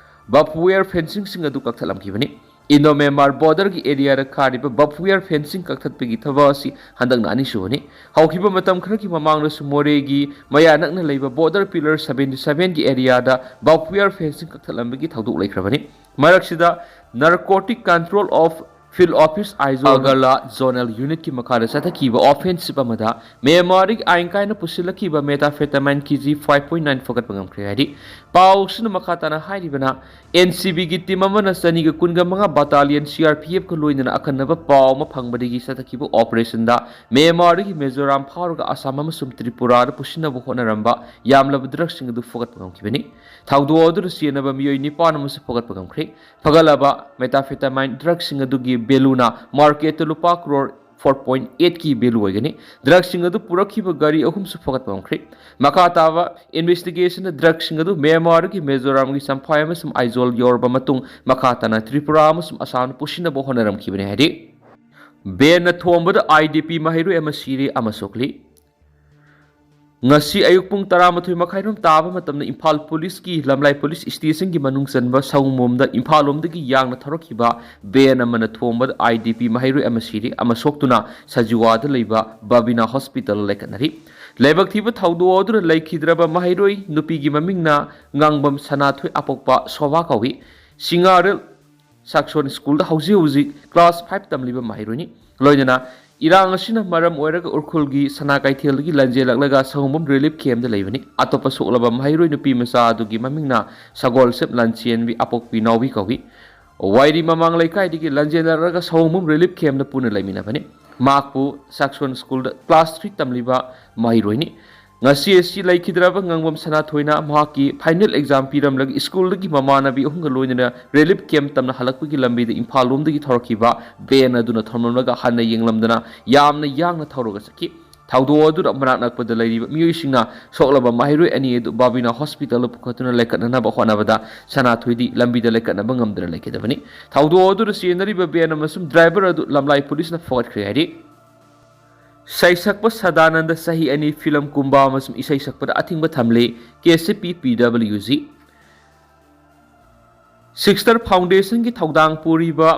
ꯕꯥꯔꯕ ꯋꯥꯌꯔ ꯐꯦꯟꯁꯤꯡꯁꯤꯡ ꯑꯗꯨ ꯀꯛꯊꯠꯂꯝꯈꯤꯕꯅꯤ꯫ ꯏꯟꯗꯣ ꯃ꯭ꯌꯥꯟꯃꯥꯔ ꯕꯣꯔꯗꯔꯒꯤ ꯑꯦꯔꯤꯌꯥꯗ ꯈꯥꯔꯤꯕ ꯕꯥꯔꯕ ꯋꯥꯌꯔ ꯐꯦꯟꯁꯤꯡ ꯀꯛꯊꯠꯄꯒꯤ ꯊꯕꯛ ꯑꯁꯤ ꯍꯟꯗꯛꯅ ꯑꯅꯤꯁꯨꯕꯅꯤ꯫ ꯍꯧꯈꯤꯕ ꯃꯇꯝ ꯈꯔꯒꯤ ꯃꯃꯥꯡꯗꯁꯨ ꯃꯣꯔꯦꯒꯤ ꯃꯌꯥ ꯅꯛꯅ ꯂꯩꯕ ꯕꯣꯔꯗꯔ ꯄꯤꯂꯔ ꯁꯚꯦꯟꯇꯤ ꯁꯚꯦꯟꯒꯤ ꯑꯦꯔꯤꯌꯥꯗ ꯕꯥꯔꯕ ꯋꯥꯌꯔ ꯐꯦꯟꯁꯤꯡ ꯀꯛꯊꯠꯂꯝꯕꯒꯤ ꯊꯧꯗꯣꯛ ꯂꯩꯈ꯭ꯔꯕꯅꯤ꯫ ꯃꯔꯛꯁꯤꯗ, narcotic control of field office Aizawl Agartala zonal ꯌꯨꯅꯤꯠꯀꯤ ꯃꯈꯥꯗ ꯆꯠꯊꯈꯤꯕ ꯑꯣꯐꯦꯟꯁꯤꯞ ꯑꯃꯗ ꯃ꯭ꯌꯥꯟꯃꯥꯔꯗꯒꯤ ꯑꯥꯏꯟ ꯀꯥꯏꯅ ꯄꯨꯁꯤꯜꯂꯛꯈꯤꯕ methamphetamine KG five point nine ꯐꯥꯒꯠꯄ ꯉꯝꯈ꯭ꯔꯦ ꯍꯥꯏꯔꯤ꯫ ꯄꯥꯎ ꯑꯁꯤꯅ ꯃꯈꯥ ꯇꯥꯅ ꯍꯥꯏꯔꯤꯕꯅ, ꯑꯦꯟ ꯁꯤ ꯕꯤꯒꯤ ꯇꯤꯝ ꯑꯃꯅ ꯆꯅꯤꯒ ꯀꯨꯟꯒ ꯃꯉꯥ ꯕꯥꯇꯥꯂꯤꯌꯟ ꯁꯤ ꯑꯥꯔ ꯄꯤ ꯑꯦꯐꯀ ꯂꯣꯏꯅꯅ ꯑꯈꯟꯅꯕ ꯄꯥꯎ ꯑꯃ ꯐꯪꯕꯗꯒꯤ ꯆꯠꯊꯈꯤꯕ ꯑꯣꯄꯔꯦꯁꯟꯗ ꯃ꯭ꯌꯥꯟꯃꯥꯔꯗꯒꯤ ꯃꯤꯖꯣꯔꯥꯝ ꯐꯥꯎꯔꯒ ꯑꯁꯥꯝ ꯑꯃꯁꯨꯡ ꯇ꯭ꯔꯤꯄꯨꯔꯥꯗ ꯄꯨꯁꯤꯟꯅꯕ ꯍꯣꯠꯅꯔꯝꯕ ꯌꯥꯝꯂꯕ ꯗ꯭ꯔꯒꯁꯤꯡ ꯑꯗꯨ ꯐꯨꯒꯠꯄ ꯉꯝꯈꯤꯕꯅꯤ꯫ ꯊꯧꯗꯣꯛ ꯑꯗꯨꯗ ꯆꯦꯟꯅꯕ ꯃꯤꯑꯣꯏ ꯅꯤꯄꯥꯟ ꯑꯃꯁꯨ ꯐꯨꯒꯠꯄ ꯉꯝꯈ꯭ꯔꯦ꯫ ꯐꯒꯠꯂꯕ ꯃꯦꯊꯥꯝꯐꯦꯇꯥꯃꯥꯏꯟ ꯗ꯭ꯔꯒꯁꯤꯡ ꯑꯗꯨꯒꯤ ꯚꯦꯂꯨꯅ ꯃꯥꯔꯀꯦꯠꯇ ꯂꯨꯄꯥ ꯀ꯭ꯔꯣꯔ ꯐꯣꯔ ꯄꯣꯏꯟ ꯑꯩꯠꯀꯤ ꯚꯦꯂꯨ ꯑꯣꯏꯒꯅꯤ꯫ ꯗ꯭ꯔꯒꯁꯤꯡ ꯑꯗꯨ ꯄꯨꯔꯛꯈꯤꯕ ꯒꯥꯔꯤ ꯑꯍꯨꯝꯁꯨ ꯐꯒꯠꯄ ꯉꯝꯈ꯭ꯔꯦ꯫ ꯃꯈꯥ ꯇꯥꯕ ꯏꯟꯚꯦꯁꯇꯤꯒꯦꯁꯟꯗ ꯗ꯭ꯔꯒꯁꯤꯡ ꯑꯗꯨ ꯃ꯭ꯌꯥꯟꯃꯥꯔꯒꯤ ꯃꯤꯖꯣꯔꯥꯝꯒꯤ ꯆꯝꯐꯥꯏ ꯑꯃꯁꯨꯡ ꯑꯥꯏꯖꯣꯜ ꯌꯧꯔꯕ ꯃꯇꯨꯡ, ꯃꯈꯥ ꯇꯥꯅ ꯇ꯭ꯔꯤꯄꯨꯔꯥ ꯑꯃꯁꯨꯡ ꯑꯁꯥꯝꯗ ꯄꯨꯁꯤꯟꯅꯕ ꯍꯣꯠꯅꯔꯝꯈꯤꯕꯅꯤ ꯍꯥꯏꯔꯤ꯫ ꯕꯦꯟꯅ ꯊꯣꯝꯕꯗ ꯑꯥꯏ ꯗꯤ ꯄꯤ ꯃꯍꯩꯔꯣꯏ ꯑꯃ ꯁꯤꯔꯦ ꯑꯃ ꯁꯣꯛꯂꯤ꯫ ꯉꯁꯤ ꯑꯌꯨꯛ ꯄꯨꯡ ꯇꯔꯥꯃꯥꯊꯣꯏ ꯃꯈꯥꯏꯔꯣꯝ ꯇꯥꯕ ꯃꯇꯝꯗ ꯏꯝꯐꯥꯜ ꯄꯨꯂꯤꯁꯀꯤ ꯂꯝꯂꯥꯏ ꯄꯨꯂꯤꯁ ꯁ꯭ꯇꯦꯁꯟꯒꯤ ꯃꯅꯨꯡ ꯆꯟꯕ ꯁꯑꯣꯝꯕꯨꯡꯗ ꯏꯝꯐꯥꯜ ꯂꯣꯝꯗꯒꯤ ꯌꯥꯡꯅ ꯊꯧꯔꯛꯈꯤꯕ ꯚꯦꯟ ꯑꯃꯅ ꯊꯣꯝꯕꯗ ꯑꯥꯏ ꯗꯤ ꯄꯤ ꯃꯍꯩꯔꯣꯏ ꯑꯃ ꯁꯤꯔꯤ ꯑꯃ ꯁꯣꯛꯇꯨꯅ ꯁꯖꯤꯋꯥꯗ ꯂꯩꯕ ꯕꯕꯤꯅꯥ ꯍꯣꯁꯄꯤꯇꯥꯜꯗ ꯂꯩꯈꯠꯅꯔꯤ꯫ ꯂꯥꯏꯕꯛ ꯊꯤꯕ ꯊꯧꯗꯣꯛ ꯑꯗꯨꯗ ꯂꯩꯈꯤꯗ꯭ꯔꯕ ꯃꯍꯩꯔꯣꯏ ꯅꯨꯄꯤꯒꯤ ꯃꯃꯤꯡꯅ ꯉꯥꯡꯕꯝ ꯁꯅꯥꯊꯣꯏ ꯑꯄꯣꯛꯄ ꯁꯣꯚꯥ ꯀꯧꯏ꯫ ꯁꯤꯡꯉꯥꯔꯦꯜ ꯁꯥꯛꯁꯣꯟ ꯁ꯭ꯀꯨꯜꯗ ꯍꯧꯖꯤꯛ ꯍꯧꯖꯤꯛ ꯀ꯭ꯂꯥꯁ ꯐꯥꯏꯚ ꯇꯝꯂꯤꯕ ꯃꯍꯩꯔꯣꯏꯅꯤ꯫ ꯂꯣꯏꯅꯅ ꯏꯔꯥꯡ ꯑꯁꯤꯅ ꯃꯔꯝ ꯑꯣꯏꯔꯒ ꯎꯈ꯭ꯔꯨꯜꯒꯤ ꯁꯅꯥ ꯀꯩꯊꯦꯜꯗꯒꯤ ꯂꯟꯖꯦꯜꯂꯛꯂꯒ ꯁꯑꯣꯝꯕꯨꯡ ꯔꯤꯂꯤꯐ ꯀꯦꯝꯗ ꯂꯩꯕꯅꯤ꯫ ꯑꯇꯣꯞꯄ ꯁꯣꯛꯂꯕ ꯃꯍꯩꯔꯣꯏ ꯅꯨꯄꯤ ꯃꯆꯥ ꯑꯗꯨꯒꯤ ꯃꯃꯤꯡꯅ ꯁꯒꯣꯜꯁꯦꯞ ꯂꯥꯟꯆꯦꯟꯕꯤ ꯑꯄꯣꯛꯄꯤ ꯅꯥꯎꯕꯤ ꯀꯧꯏ꯫ ꯋꯥꯏꯔꯤ ꯃꯃꯥꯡ ꯂꯩꯀꯥꯏꯗꯒꯤ ꯂꯟꯖꯦꯜꯂꯛꯂꯒ ꯁꯑꯣꯝꯕꯨꯡ ꯔꯤꯂꯤꯐ ꯀꯦꯝꯗ ꯄꯨꯟꯅ ꯂꯩꯃꯤꯟꯅꯕꯅꯤ꯫ ꯃꯍꯥꯛꯄꯨ ꯁꯥꯛꯁꯣꯟ ꯁ꯭ꯀꯨꯜꯗ ꯀ꯭ꯂꯥꯁ ꯊ꯭ꯔꯤ ꯇꯝꯂꯤꯕ ꯃꯍꯩꯔꯣꯏꯅꯤ꯫ ꯉꯁꯤ ꯑꯁꯤ ꯂꯩꯈꯤꯗ꯭ꯔꯕ ꯉꯥꯡꯕꯝ ꯁꯅꯥꯊꯣꯏꯅ ꯃꯍꯥꯛꯀꯤ ꯐꯥꯏꯅꯦꯜ ꯑꯦꯛꯖꯥꯝ ꯄꯤꯔꯝꯂꯒ ꯁ꯭ꯀꯨꯜꯗꯒꯤ ꯃꯃꯥꯟꯅꯕꯤ ꯑꯍꯨꯝꯒ ꯂꯣꯏꯅꯅ ꯔꯤꯂꯤꯐ ꯀꯦꯝ ꯇꯝꯅ ꯍꯜꯂꯛꯄꯒꯤ ꯂꯝꯕꯤꯗ ꯏꯝꯐꯥꯜ ꯂꯣꯝꯗꯒꯤ ꯊꯧꯔꯛꯈꯤꯕ ꯚꯦꯟ ꯑꯗꯨꯅ ꯊꯣꯝꯂꯝꯂꯒ ꯍꯟꯅ ꯌꯦꯡꯂꯝꯗꯅ ꯌꯥꯝꯅ ꯌꯥꯡꯅ ꯊꯧꯔꯒ ꯆꯠꯈꯤ꯫ ꯊꯧꯗꯣꯛ ꯑꯗꯨꯗ ꯃꯅꯥꯛ ꯅꯛꯄꯗ ꯂꯩꯔꯤꯕ ꯃꯤꯑꯣꯏꯁꯤꯡꯅ ꯁꯣꯛꯂꯕ ꯃꯍꯩꯔꯣꯏ ꯑꯅꯤ ꯑꯗꯨ ꯕꯥꯕꯤꯅꯥ ꯍꯣꯁꯄꯤꯇꯥꯜꯗ ꯄꯨꯈꯠꯇꯨꯅ ꯂꯩꯈꯠꯅꯅꯕ ꯍꯣꯠꯅꯕꯗ ꯁꯅꯥꯊꯣꯏꯗꯤ ꯂꯝꯕꯤꯗ ꯂꯩꯈꯠꯅꯕ ꯉꯝꯗꯅ ꯂꯩꯈꯤꯗꯕꯅꯤ꯫ ꯊꯧꯗꯣꯛ ꯑꯗꯨꯗ ꯆꯦꯟꯅꯔꯤꯕ ꯚꯦꯟ ꯑꯃꯁꯨꯡ ꯗ꯭ꯔꯥꯏꯚꯔ ꯑꯗꯨ ꯂꯝꯂꯥꯏ ꯄꯨꯂꯤꯁꯅ ꯐꯥꯒꯠꯈ꯭ꯔꯦ ꯍꯥꯏꯔꯤ꯫ ꯁꯩꯁꯛꯄ ꯁꯗꯥꯅꯟꯗ ꯆꯍꯤ ꯑꯅꯤ ꯐꯤꯂꯝ ꯀꯨꯝꯕ ꯑꯃꯁꯨꯡ ꯏꯁꯩ ꯁꯛꯄꯗ ꯑꯊꯤꯡꯕ ꯊꯝꯂꯤ ꯀꯦ ꯁꯤ ꯄꯤ ꯄꯤ ꯗꯕ꯭ꯂꯤꯎ ꯖꯤ꯫ ꯁꯤꯛꯁꯇꯔ ꯐꯥꯎꯟꯗꯦꯁꯟꯒꯤ ꯊꯧꯗꯥꯡ ꯄꯨꯔꯤꯕ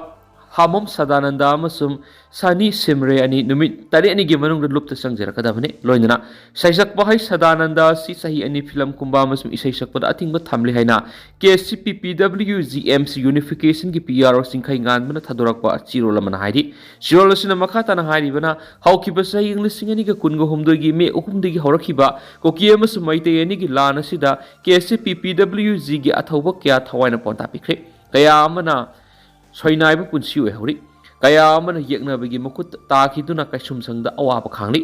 ꯍꯥꯃꯣꯝ ꯁꯗꯥꯅꯟꯗ ꯑꯃꯁꯨꯡ ꯁꯅꯤ ꯁꯤꯝꯔꯦ ꯑꯅꯤ ꯅꯨꯃꯤꯠ ꯇꯔꯦꯠꯅꯤꯒꯤ ꯃꯅꯨꯡꯗ ꯂꯨꯞꯇ ꯆꯪꯖꯔꯛꯀꯗꯕꯅꯤ꯫ ꯂꯣꯏꯅꯅ ꯁꯩꯁꯛꯄ ꯍꯩ ꯁꯗꯥꯅꯟꯗ ꯑꯁꯤ ꯆꯍꯤ ꯑꯅꯤ ꯐꯤꯂꯝ ꯀꯨꯝꯕ ꯑꯃꯁꯨꯡ ꯏꯁꯩ ꯁꯛꯄꯗ ꯑꯊꯤꯡꯕ ꯊꯝꯂꯤ ꯍꯥꯏꯅ ꯀꯦ ꯁꯤ ꯄꯤ ꯄꯤ W G M C ꯌꯨꯅꯤꯐꯤꯀꯦꯁꯟꯒꯤ P R ꯑꯣ ꯆꯤꯡꯈꯩ ꯉꯥꯟꯕꯅ ꯊꯥꯗꯣꯔꯛꯄ ꯆꯦꯔꯣꯜ ꯑꯃꯅ ꯍꯥꯏꯔꯤ꯫ ꯆꯦꯔꯣꯜ ꯑꯁꯤꯅ ꯃꯈꯥ ꯇꯥꯅ ꯍꯥꯏꯔꯤꯕꯅ, ꯍꯧꯈꯤꯕ ꯆꯍꯤ ꯂꯤꯁꯤꯡ ꯑꯅꯤꯒ ꯀꯨꯟꯒ ꯍꯨꯝꯗꯣꯏꯒꯤ ꯃꯦ ꯑꯍꯨꯝꯗꯒꯤ ꯍꯧꯔꯛꯈꯤꯕ ꯀꯨꯀꯤ ꯑꯃꯁꯨꯡ ꯃꯩꯇꯩ ꯑꯅꯤꯒꯤ ꯂꯥꯟ ꯑꯁꯤꯗ ꯀꯦ ꯁꯤ ꯄꯤ ꯄꯤ ꯗꯕ꯭ꯂꯤꯎ ꯖꯤꯒꯤ ꯑꯊꯧꯕ ꯀꯌꯥ ꯊꯋꯥꯏꯅ ꯄꯣꯟꯊꯥ ꯄꯤꯈ꯭ꯔꯦ꯫ ꯀꯌꯥ ꯑꯃꯅ ꯁꯣꯏꯅꯥꯏꯕ ꯄꯨꯟꯁꯤ ꯑꯣꯏꯍꯧꯔꯤ꯫ ꯀꯌꯥ ꯑꯃꯅ ꯌꯦꯛꯅꯕꯒꯤ ꯃꯈꯨꯠ ꯇꯥꯈꯤꯗꯨꯅ ꯀꯩꯁꯨꯝꯁꯪꯗ ꯑꯋꯥꯕ ꯈꯥꯡꯂꯤ꯫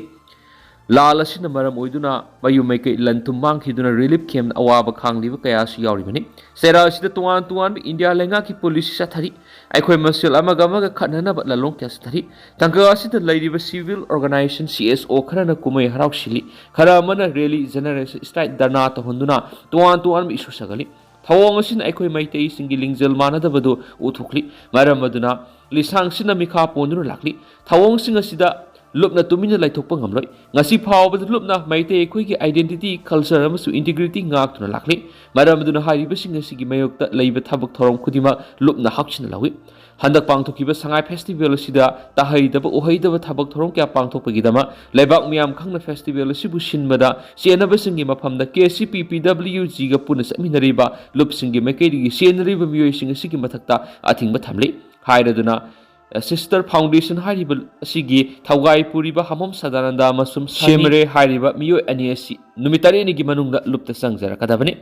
ꯂꯥꯜ ꯑꯁꯤꯅ ꯃꯔꯝ ꯑꯣꯏꯗꯨꯅ ꯃꯌꯨꯝ ꯃꯩꯀꯩ ꯂꯟ ꯊꯨꯝ ꯃꯥꯡꯈꯤꯗꯨꯅ ꯔꯤꯂꯤꯐ ꯀꯦꯝꯞ ꯑꯋꯥꯕ ꯈꯥꯡꯂꯤꯕ ꯀꯌꯥꯁꯨ ꯌꯥꯎꯔꯤꯕꯅꯤ꯫ ꯆꯩꯔꯥꯛ ꯑꯁꯤꯗ ꯇꯣꯉꯥꯟ ꯇꯣꯉꯥꯟꯕ ꯏꯟꯗꯤꯌꯥ ꯂꯩꯉꯥꯛꯀꯤ ꯄꯣꯂꯤꯁꯤ ꯆꯠꯊꯔꯤ꯫ ꯑꯩꯈꯣꯏ ꯃꯁꯦꯜ ꯑꯃꯒ ꯑꯃꯒ ꯈꯠꯅꯅꯕ ꯂꯥꯂꯣꯡ ꯀꯌꯥ ꯆꯠꯊꯔꯤ꯫ ꯇꯥꯡꯀꯛ ꯑꯁꯤꯗ ꯂꯩꯔꯤꯕ ꯁꯤꯚꯤꯜ ꯑꯣꯔꯒꯅꯥꯏꯖꯦꯁꯟ ꯁꯤ ꯑꯦꯁ ꯑꯣ ꯈꯔꯅ ꯀꯨꯝꯍꯩ ꯍꯔꯥꯎ ꯁꯤꯜꯂꯤ꯫ ꯈꯔ ꯑꯃꯅ ꯔꯦꯂꯤ, ꯖꯦꯅꯔꯦꯜ ꯁ꯭ꯇ꯭ꯔꯥꯏꯛ, ꯙꯔꯅꯥ ꯇꯧꯍꯟꯗꯨꯅ ꯇꯣꯉꯥꯟ ꯇꯣꯉꯥꯟꯕ ꯏꯁꯨ ꯁꯥꯒꯠꯂꯤ꯫ ꯊꯧꯑꯣꯡ ꯑꯁꯤꯅ ꯑꯩꯈꯣꯏ ꯃꯩꯇꯩꯁꯤꯡꯒꯤ ꯂꯤꯡꯖꯦꯜ ꯃꯥꯟꯅꯗꯕꯗꯨ ꯎꯠꯊꯣꯛꯂꯤ꯫ ꯃꯔꯝ ꯑꯗꯨꯅ ꯂꯤꯁꯥꯡꯁꯤꯟꯅ ꯃꯤꯈꯥ ꯄꯣꯟꯗꯨꯅ ꯂꯥꯛꯂꯤ꯫ ꯊꯧꯑꯣꯡꯁꯤꯡ ꯑꯁꯤꯗ ꯂꯨꯞꯅ ꯇꯨꯃꯤꯟꯅ ꯂꯩꯊꯣꯛꯄ ꯉꯝꯂꯣꯏ꯫ ꯉꯁꯤ ꯐꯥꯎꯕꯗ ꯂꯨꯞꯅ ꯃꯩꯇꯩ ꯑꯩꯈꯣꯏꯒꯤ identity, culture ꯑꯃꯁꯨꯡ integrity ꯉꯥꯛꯇꯨꯅ ꯂꯥꯛꯂꯤ꯫ ꯃꯔꯝ ꯑꯗꯨꯅ ꯍꯥꯏꯔꯤꯕꯁꯤꯡ ꯑꯁꯤꯒꯤ ꯃꯥꯌꯣꯛꯇ ꯂꯩꯕ ꯊꯕꯛ ꯊꯧꯔꯝ ꯈꯨꯗꯤꯡꯃꯛ ꯂꯨꯞꯅ ꯍꯛꯆꯤꯟꯅ ꯂꯧꯏ꯫ ꯍꯟꯗꯛ ꯄꯥꯡꯊꯣꯛꯈꯤꯕ ꯁꯉꯥꯏ festival ꯑꯁꯤꯗ ꯇꯥꯍꯩꯗꯕ ꯎꯍꯩꯗꯕ ꯊꯕꯛ ꯊꯧꯔꯝ ꯀꯌꯥ ꯄꯥꯡꯊꯣꯛꯄꯒꯤꯗꯃꯛ ꯂꯩꯕꯥꯛ ꯃꯤꯌꯥꯝ ꯈꯪꯅ festival ꯑꯁꯤꯕꯨ ꯁꯤꯟꯕꯗ ꯆꯦꯟꯅꯕꯁꯤꯡꯒꯤ ꯃꯐꯝꯗ K C P P W G ꯒ ꯄꯨꯟꯅ ꯆꯠꯃꯤꯟꯅꯔꯤꯕ ꯂꯨꯞꯁꯤꯡꯒꯤ ꯃꯥꯏꯀꯩꯗꯒꯤ ꯆꯦꯟꯅꯔꯤꯕ ꯃꯤꯑꯣꯏꯁꯤꯡ ꯑꯁꯤꯒꯤ ꯃꯊꯛꯇ ꯑꯊꯤꯡꯕ ꯊꯝꯂꯤ꯫ ꯍꯥꯏꯔꯗꯨꯅ, ꯑ, Sister Foundation ꯍꯥꯏꯔꯤꯕ ꯑꯁꯤꯒꯤ ꯊꯧꯒꯥꯏ ꯄꯨꯔꯤꯕ ꯍꯃꯣꯝ ꯁꯗꯥꯅꯟꯗ ꯑꯃꯁꯨꯡ ꯁꯦꯝꯔꯦ ꯍꯥꯏꯔꯤꯕ ꯃꯤꯑꯣꯏ ꯑꯅꯤ ꯑꯁꯤ ꯅꯨꯃꯤꯠ ꯇꯔꯦꯠꯅꯤꯒꯤ ꯃꯅꯨꯡꯗ ꯂꯨꯞꯇ ꯆꯪꯖꯔꯛꯀꯗꯕꯅꯤ꯫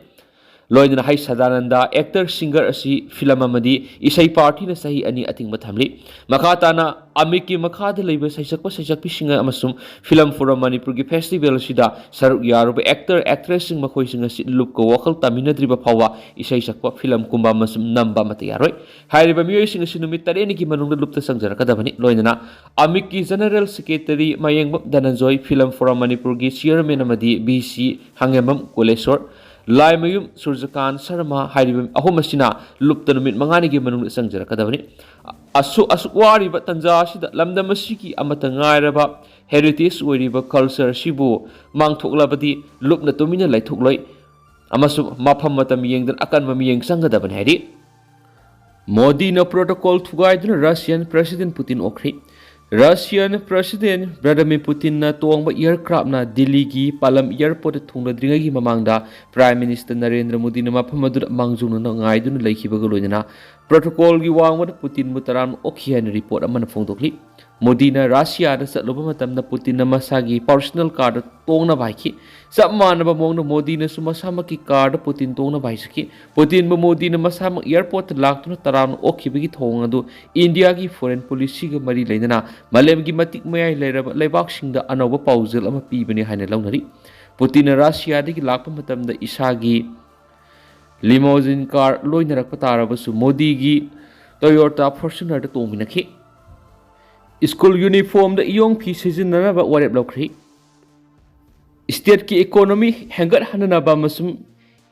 ꯂꯣꯏꯅꯅ ꯍꯩ ꯁꯗꯥꯅꯟꯗ, actor singer ꯑꯁꯤ film ꯑꯃꯗꯤ ꯏꯁꯩ party ꯅ ꯆꯍꯤ ꯑꯅꯤ ꯑꯊꯤꯡꯕ ꯊꯝꯂꯤ꯫ ꯃꯈꯥ ꯇꯥꯅ ꯑꯃꯤꯛꯀꯤ ꯃꯈꯥꯗ ꯂꯩꯕ ꯁꯩꯁꯛꯄ ꯁꯩꯁꯛꯄꯤꯁꯤꯡ ꯑꯃꯁꯨꯡ Film Forum Manipur ꯒꯤ festival ꯑꯁꯤꯗ ꯁꯔꯨꯛ ꯌꯥꯔꯨꯕ actor actress ꯁꯤꯡ ꯃꯈꯣꯏꯁꯤꯡ ꯑꯁꯤ ꯂꯨꯞꯀ ꯋꯥꯈꯜ ꯇꯥꯃꯤꯟꯅꯗ꯭ꯔꯤꯕ ꯐꯥꯎꯕ ꯏꯁꯩ ꯁꯛꯄ, film ꯀꯨꯝꯕ ꯑꯃꯁꯨꯡ ꯅꯝꯕ ꯑꯃꯠꯇ ꯌꯥꯔꯣꯏ꯫ ꯍꯥꯏꯔꯤꯕ ꯃꯤꯑꯣꯏꯁꯤꯡ ꯑꯁꯤ ꯅꯨꯃꯤꯠ ꯇꯔꯦꯠꯅꯤꯒꯤ ꯃꯅꯨꯡꯗ ꯂꯨꯞꯇ ꯆꯪꯖꯔꯛꯀꯗꯕꯅꯤ꯫ ꯂꯣꯏꯅꯅ ꯑꯃꯤꯛꯀꯤ General Secretary ꯃꯌꯦꯡꯕꯝ ꯙꯅꯟꯖꯣꯏ, Film Forum Manipur ꯒꯤ chairman ꯑꯃꯗꯤ V C ꯍꯪꯉꯦꯝꯕꯝ ꯀꯨꯂꯦꯁꯣꯔ, ꯂꯥꯏꯃꯌꯨꯝ ꯁꯨꯔꯖꯀꯥꯟ ꯁꯔꯃ ꯍꯥꯏꯔꯤꯕ ꯑꯍꯨꯝ ꯑꯁꯤꯅ ꯂꯨꯞꯇ ꯅꯨꯃꯤꯠ ꯃꯉꯥꯅꯤꯒꯤ ꯃꯅꯨꯡꯗ ꯆꯪꯖꯔꯛꯀꯗꯕꯅꯤ꯫ ꯑꯁꯨꯛ, ꯑꯁꯨꯛ ꯋꯥꯔꯤꯕ ꯇꯥꯟꯖꯥ ꯑꯁꯤꯗ ꯂꯝꯗꯝ ꯑꯁꯤꯒꯤ ꯑꯃꯠꯇ ꯉꯥꯏꯔꯕ heritage ꯑꯣꯏꯔꯤꯕ culture ꯑꯁꯤꯕꯨ ꯃꯥꯡꯊꯣꯛꯂꯕꯗꯤ ꯂꯨꯞꯅ ꯇꯨꯃꯤꯟꯅ ꯂꯩꯊꯣꯛꯂꯣꯏ ꯑꯃꯁꯨꯡ ꯃꯐꯝ ꯃꯇꯝ ꯌꯦꯡꯗꯅ ꯑꯀꯟꯕ ꯃꯤꯠꯌꯦꯡ ꯆꯪꯒꯗꯕꯅꯤ ꯍꯥꯏꯔꯤ꯫ ꯃꯣꯗꯤꯅ protocol ꯊꯨꯒꯥꯏꯗꯨꯅ Russian President Putin ꯑꯣꯛꯈ꯭ꯔꯤ꯫ Russian President Vladimir Putinꯅ ꯇꯣꯡꯕ aircraftꯅ ꯗꯤꯜꯂꯤꯒꯤ ꯄꯥꯂꯝ airportꯇ ꯊꯨꯡꯂꯗ꯭ꯔꯤꯉꯩꯒꯤ ꯃꯃꯥꯡꯗ Prime Minister ꯅꯔꯦꯟꯗ꯭ꯔ ꯃꯣꯗꯤꯅ ꯃꯐꯝ ꯑꯗꯨꯗ ꯃꯥꯡꯖꯧꯅꯅ ꯉꯥꯏꯗꯨꯅ ꯂꯩꯈꯤꯕꯒ ꯂꯣꯏꯅꯅ protocolꯒꯤ ꯋꯥꯡꯃꯗ ꯄꯨꯇꯤꯟꯕꯨ ꯇꯔꯥꯝꯅ ꯑꯣꯛꯈꯤ ꯍꯥꯏꯅ report ꯑꯃꯅ ꯐꯣꯡꯗꯣꯛꯂꯤ꯫ ꯃꯣꯗꯤꯅ ꯔꯁꯤꯌꯥꯗ ꯆꯠꯂꯨꯕ ꯃꯇꯝꯗ ꯄꯨꯇꯤꯟꯅ ꯃꯁꯥꯒꯤ personal carꯗ ꯇꯣꯡꯅꯕ ꯍꯥꯏꯈꯤ꯫ ꯆꯞ ꯃꯥꯟꯅꯕ ꯃꯑꯣꯡꯗ ꯃꯣꯗꯤꯅꯁꯨ ꯃꯁꯥꯃꯛꯀꯤ carꯗ ꯄꯨꯇꯤꯟ ꯇꯣꯡꯅꯕ ꯍꯥꯏꯖꯈꯤ꯫ ꯄꯨꯇꯤꯟꯕꯨ ꯃꯣꯗꯤꯅ ꯃꯁꯥꯃꯛ airportꯇ ꯂꯥꯛꯇꯨꯅ ꯇꯔꯥꯝꯅ ꯑꯣꯛꯈꯤꯕꯒꯤ ꯊꯧꯑꯣꯡ ꯑꯗꯨ ꯏꯟꯗꯤꯌꯥꯒꯤ foreign policyꯒ ꯃꯔꯤ ꯂꯩꯅꯅ ꯃꯥꯂꯦꯝꯒꯤ ꯃꯇꯤꯛ ꯃꯌꯥꯏ ꯂꯩꯔꯕ ꯂꯩꯕꯥꯛꯁꯤꯡꯗ ꯑꯅꯧꯕ ꯄꯥꯎꯖꯦꯜ ꯑꯃ ꯄꯤꯕꯅꯤ ꯍꯥꯏꯅ ꯂꯧꯅꯔꯤ꯫ ꯄꯨꯇꯤꯟꯅ ꯔꯁꯤꯌꯥꯗꯒꯤ ꯂꯥꯛꯄ ꯃꯇꯝꯗ ꯏꯁꯥꯒꯤ limousine car ꯂꯣꯏꯅꯔꯛꯄ ꯇꯥꯔꯕꯁꯨ ꯃꯣꯗꯤꯒꯤ Toyota Fortunerꯗ ꯇꯣꯡꯃꯤꯟꯅꯈꯤ꯫ School uniformꯗ ꯏꯌꯣꯡ ꯐꯤ ꯁꯤꯖꯤꯟꯅꯅꯕ ꯋꯥꯔꯦꯞ ꯂꯧꯈ꯭ꯔꯤ꯫ Stateꯀꯤ economy ꯍꯦꯟꯒꯠꯍꯟꯅꯅꯕ ꯑꯃꯁꯨꯡ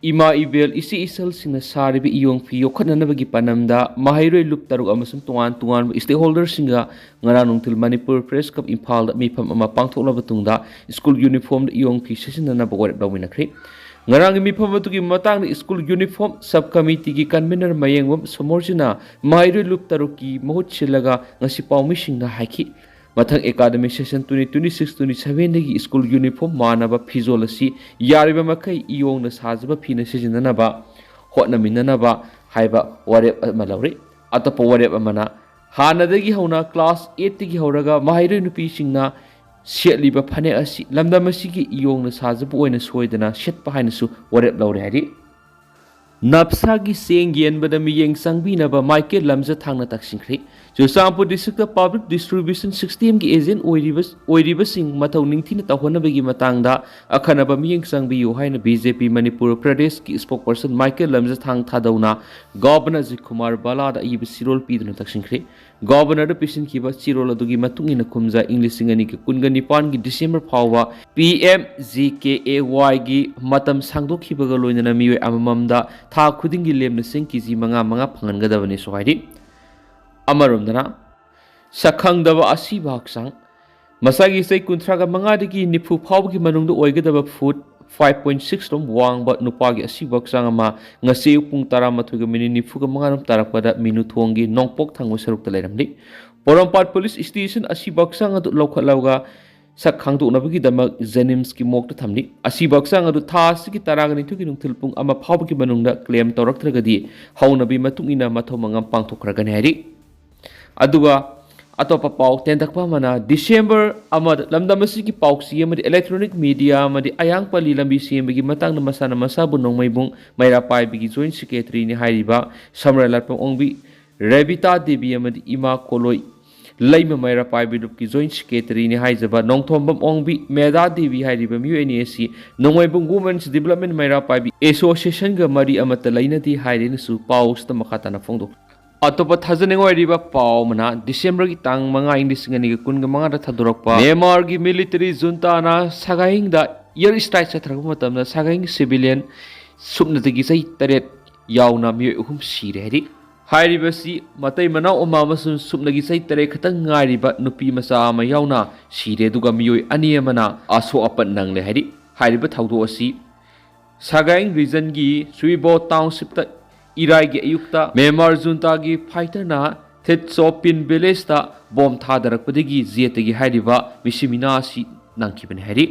ꯏꯃꯥ ꯏꯕꯦꯜ, ꯏꯆꯦ ꯏꯆꯜꯁꯤꯡꯅ ꯁꯥꯔꯤꯕ ꯏꯌꯣꯡ ꯐꯤ ꯌꯣꯛꯈꯠꯅꯅꯕꯒꯤ ꯄꯥꯟꯗꯝꯗ ꯃꯍꯩꯔꯣꯏ ꯂꯨꯞ ꯇꯔꯨꯛ ꯑꯃꯁꯨꯡ ꯇꯣꯉꯥꯟ ꯇꯣꯉꯥꯟꯕ stakeholderꯁꯤꯡꯒ ꯉꯔꯥꯡ ꯅꯨꯡꯊꯤꯜ ꯃꯅꯤꯄꯨꯔ Press Club ꯏꯝꯐꯥꯜꯗ ꯃꯤꯐꯝ ꯑꯃ ꯄꯥꯡꯊꯣꯛꯂꯕ ꯇꯨꯡꯗ school uniformꯗ ꯏꯌꯣꯡ ꯐꯤ ꯁꯤꯖꯤꯟꯅꯅꯕ ꯋꯥꯔꯦꯞ ꯂꯧꯃꯤꯟꯅꯈ꯭ꯔꯦ꯫ ꯉꯔꯥꯡꯒꯤ ꯃꯤꯐꯝ ꯑꯗꯨꯒꯤ ꯃꯇꯥꯡꯗ school uniform sub committeeꯒꯤ convener ꯃꯌꯦꯡꯕꯝ ꯁꯣꯃꯣꯔꯖꯤꯅ ꯃꯍꯩꯔꯣꯏ ꯂꯨꯞ ꯇꯔꯨꯛꯀꯤ ꯃꯍꯨꯠ ꯁꯤꯜꯂꯒ ꯉꯁꯤ ꯄꯥꯎꯃꯤꯁꯤꯡꯗ ꯍꯥꯏꯈꯤ꯫ ꯃꯊꯪ academic session twenty twenty-six twenty-sevenꯗꯒꯤ school uniform ꯃꯥꯟꯅꯕ ꯐꯤꯖꯣꯜ ꯑꯁꯤ ꯌꯥꯔꯤꯕ ꯃꯈꯩ ꯏꯌꯣꯡꯅ ꯁꯥꯖꯕ ꯐꯤꯅ ꯁꯤꯖꯤꯟꯅꯅꯕ ꯍꯣꯠꯅꯃꯤꯟꯅꯅꯕ ꯍꯥꯏꯕ ꯋꯥꯔꯦꯞ ꯑꯃ ꯂꯧꯔꯤ꯫ ꯑꯇꯣꯞꯄ ꯋꯥꯔꯦꯞ ꯑꯃꯅ ꯍꯥꯟꯅꯗꯒꯤ ꯍꯧꯅ class eightꯇꯒꯤ ꯍꯧꯔꯒ ꯃꯍꯩꯔꯣꯏ ꯅꯨꯄꯤꯁꯤꯡꯅ ꯁꯦꯠꯂꯤꯕ ꯐꯅꯦꯛ ꯑꯁꯤ ꯂꯝꯗꯝ ꯑꯁꯤꯒꯤ ꯏꯌꯣꯡꯅ ꯁꯥꯖꯕ ꯑꯣꯏꯅ ꯁꯣꯏꯗꯅ ꯁꯦꯠꯄ ꯍꯥꯏꯅꯁꯨ ꯋꯥꯔꯦꯞ ꯂꯧꯔꯦ ꯍꯥꯏꯔꯤ꯫ ꯅꯞꯁꯥꯒꯤ ꯆꯦꯡ ꯌꯦꯟꯕꯗ ꯃꯤꯠꯌꯦꯡ ꯆꯪꯕꯤꯅꯕ ꯃꯥꯏꯀꯦꯜ ꯂꯝꯖꯊꯥꯡꯅ ꯇꯛꯁꯤꯟꯈ꯭ꯔꯤ꯫ ꯆꯨꯔꯆꯥꯟꯄꯨꯔ districtꯇ public distribution systemꯒꯤ agent ꯑꯣꯏꯔꯤꯕ, ꯑꯣꯏꯔꯤꯕꯁꯤꯡ ꯃꯊꯧ ꯅꯤꯡꯊꯤꯅ ꯇꯧꯍꯟꯅꯕꯒꯤ ꯃꯇꯥꯡꯗ ꯑꯈꯟꯅꯕ ꯃꯤꯠꯌꯦꯡ ꯆꯪꯕꯤꯌꯨ ꯍꯥꯏꯅ BJP ꯃꯅꯤꯄꯨꯔ ꯄ꯭ꯔꯗꯦꯁꯀꯤ spokesperson ꯃꯥꯏꯀꯦꯜ ꯂꯝꯖꯊꯥꯡ ꯊꯥꯗꯧꯅ Governor ꯑꯖꯤꯠ ꯀꯨꯃꯥꯔ ꯕꯂꯥꯗ ꯑꯏꯕ ꯆꯦꯔꯣꯜ ꯄꯤꯗꯨꯅ ꯇꯛꯁꯤꯟꯈ꯭ꯔꯤ꯫ Governorꯗ ꯄꯤꯁꯤꯟꯈꯤꯕ ꯆꯦꯔꯣꯜ ꯑꯗꯨꯒꯤ ꯃꯇꯨꯡ ꯏꯟꯅ ꯀꯨꯝꯖꯥ ꯏꯪ ꯂꯤꯁꯤꯡ ꯑꯅꯤꯒ ꯀꯨꯟꯒ ꯅꯤꯄꯥꯟꯒꯤ December ꯐꯥꯎꯕ PMGKAYꯒꯤ ꯃꯇꯝ ꯁꯥꯡꯗꯣꯛꯈꯤꯕꯒ ꯂꯣꯏꯅꯅ ꯃꯤꯑꯣꯏ ꯑꯃꯃꯝꯗ ꯊꯥ ꯈꯨꯗꯤꯡꯒꯤ ꯂꯦꯝꯅ ꯆꯦꯡ KG ꯃꯉꯥ ꯃꯉꯥ ꯐꯪꯍꯟꯒꯗꯕꯅꯤꯁꯨ ꯍꯥꯏꯔꯤ꯫ ꯑꯃꯔꯣꯝꯗꯅ, ꯁꯛꯈꯪꯗꯕ ꯑꯁꯤꯕ ꯍꯛꯆꯥꯡ, ꯃꯁꯥꯒꯤ ꯆꯍꯤ ꯀꯨꯟꯊ꯭ꯔꯥꯒ ꯃꯉꯥꯗꯒꯤ ꯅꯤꯐꯨ ꯐꯥꯎꯕꯒꯤ ꯃꯅꯨꯡꯗ ꯑꯣꯏꯒꯗꯕ foot five point six ꯔꯣꯝ ꯋꯥꯡꯕ ꯅꯨꯄꯥꯒꯤ ꯑꯁꯤꯕ ꯍꯛꯆꯥꯡ ꯑꯃ ꯉꯁꯤ ꯑꯌꯨꯛ ꯄꯨꯡ ꯇꯔꯥꯃꯥꯊꯣꯏꯒ minute ꯅꯤꯐꯨꯒ ꯃꯉꯥ ꯔꯣꯝ ꯇꯥꯔꯛꯄꯗ ꯃꯤꯅꯨꯊꯣꯡꯒꯤ ꯅꯣꯡꯄꯣꯛ ꯊꯪꯕ ꯁꯔꯨꯛꯇ ꯂꯩꯔꯝꯂꯤ꯫ ꯄꯣꯔꯣꯝꯄꯥꯠ police station ꯑꯁꯤꯕ ꯍꯛꯆꯥꯡ ꯑꯗꯨ ꯂꯧꯈꯠꯂꯒ ꯁꯛ ꯈꯪꯗꯣꯛꯅꯕꯒꯤꯗꯃꯛ JNIMSꯀꯤ morgueꯇ ꯊꯝꯂꯤ꯫ ꯑꯁꯤꯕ ꯍꯛꯆꯥꯡ ꯑꯗꯨ ꯊꯥ ꯑꯁꯤꯒꯤ ꯇꯔꯥꯅꯤꯊꯣꯏꯒꯤ ꯅꯨꯡꯊꯤꯜ ꯄꯨꯡ ꯑꯃ ꯐꯥꯎꯕꯒꯤ ꯃꯅꯨꯡꯗ claim ꯇꯧꯔꯛꯇ꯭ꯔꯒꯗꯤ ꯍꯧꯅꯕꯤ ꯃꯇꯨꯡ ꯏꯟꯅ ꯃꯊꯧ ꯃꯉꯝ ꯄꯥꯡꯊꯣꯛꯈ꯭ꯔꯒꯅꯤ ꯍꯥꯏꯔꯤ꯫ ꯑꯗꯨꯒ ꯑꯇꯣꯞꯄ ꯄꯥꯎ ꯇꯦꯟꯇꯛꯄ ꯑꯃꯅ, December ꯑꯃꯗ ꯂꯝꯗꯝ ꯑꯁꯤꯒꯤ ꯄꯥꯎꯆꯦ ꯑꯃꯗꯤ electronic media ꯑꯃꯗꯤ ꯑꯌꯥꯡ ꯄꯜꯂꯤ ꯂꯝꯕꯤ ꯁꯦꯝꯕꯒꯤ ꯃꯇꯥꯡꯗ ꯃꯁꯥꯅ ꯃꯁꯥꯕꯨ ꯅꯣꯡꯃꯩꯕꯨꯡ ꯃꯩꯔꯥ ꯄꯥꯏꯕꯤꯒꯤ joint secretaryꯅꯤ ꯍꯥꯏꯔꯤꯕ ꯁꯝꯔꯥꯏ ꯂꯥꯠꯄꯝ ꯑꯣꯡꯕꯤ ꯔꯦꯕꯤꯇꯥ ꯗꯦꯕꯤ ꯑꯃꯗꯤ ꯏꯃꯥ ꯀꯣꯂꯣꯏ ꯂꯩꯃ ꯃꯩꯔꯥ ꯄꯥꯏꯕꯤ ꯂꯨꯞꯀꯤ joint secretaryꯅꯤ ꯍꯥꯏꯖꯕ ꯅꯣꯡꯊꯣꯝꯕꯝ ꯑꯣꯡꯕꯤ ꯃꯦꯗꯥ ꯗꯦꯕꯤ ꯍꯥꯏꯔꯤꯕ ꯃꯤꯑꯣꯏ ꯑꯅꯤ ꯑꯁꯤ ꯅꯣꯡꯃꯩꯕꯨꯡ Women's Development ꯃꯩꯔꯥ ꯄꯥꯏꯕꯤ Associationꯒ ꯃꯔꯤ ꯑꯃꯠꯇ ꯂꯩꯅꯗꯦ ꯍꯥꯏꯔꯦꯅꯁꯨ ꯄꯥꯎꯁꯤꯗ ꯃꯈꯥ ꯇꯥꯅ ꯐꯣꯡꯗꯣꯛꯂꯤ꯫ ꯑꯇꯣꯞꯄ ꯊꯥꯖꯅꯤꯡꯉꯥꯏ ꯑꯣꯏꯔꯤꯕ ꯄꯥꯎ ꯑꯃꯅ, Decemberꯒꯤ ꯇꯥꯡ ꯃꯉꯥ ꯏꯪ ꯂꯤꯁꯤꯡ ꯑꯅꯤꯒ ꯀꯨꯟꯒ ꯃꯉꯥꯗ ꯊꯥꯗꯣꯔꯛꯄ Myanmarꯒꯤ military juntaꯅ ꯁꯥꯒꯥꯏꯍꯤꯡꯗ air strike ꯆꯠꯊꯔꯛꯄ ꯃꯇꯝꯗ ꯁꯥꯒꯥꯏꯍꯤꯡ civilian ꯁꯨꯞꯅꯇꯒꯤ ꯆꯍꯤ ꯇꯔꯦꯠ ꯌꯥꯎꯅ ꯃꯤꯑꯣꯏ ꯑꯍꯨꯝ ꯁꯤꯔꯦ ꯍꯥꯏꯔꯤ꯫ ꯍꯥꯏꯔꯤꯕꯁꯤ ꯃꯇꯩ ꯃꯅꯥꯎ ꯑꯃ ꯑꯃꯁꯨꯡ ꯁꯨꯞꯅꯒꯤ ꯆꯍꯤ ꯇꯔꯦꯠ ꯈꯛꯇꯪ ꯉꯥꯏꯔꯤꯕ ꯅꯨꯄꯤ ꯃꯆꯥ ꯑꯃ ꯌꯥꯎꯅ ꯁꯤꯔꯦ, ꯑꯗꯨꯒ ꯃꯤꯑꯣꯏ ꯑꯅꯤ ꯑꯃꯅ ꯑꯁꯣꯛ ꯑꯄꯟ ꯅꯪꯂꯦ ꯍꯥꯏꯔꯤ꯫ ꯍꯥꯏꯔꯤꯕ ꯊꯧꯗꯣꯛ ꯑꯁꯤ ꯁꯒꯥꯏꯡ ꯔꯤꯖꯟꯒꯤ ꯁꯨꯏꯕꯣ ꯇꯥꯎꯟꯁꯤꯞꯇ ꯏꯔꯥꯏꯒꯤ ꯑꯌꯨꯛꯇ ꯃ꯭ꯌꯥꯟꯃꯥꯔ ꯖꯨꯟꯇꯥꯒꯤ ꯐꯥꯏꯇꯔꯅ ꯊꯦꯠꯁꯣꯄꯤꯟ ꯚꯤꯂꯦꯖꯇ ꯕꯣꯝ ꯊꯥꯗꯔꯛꯄꯗꯒꯤ ꯖꯦꯠꯇꯒꯤ ꯍꯥꯏꯔꯤꯕ ꯃꯤꯁꯤꯃꯤꯅꯥ ꯑꯁꯤ ꯅꯪꯈꯤꯕꯅꯤ ꯍꯥꯏꯔꯤ꯫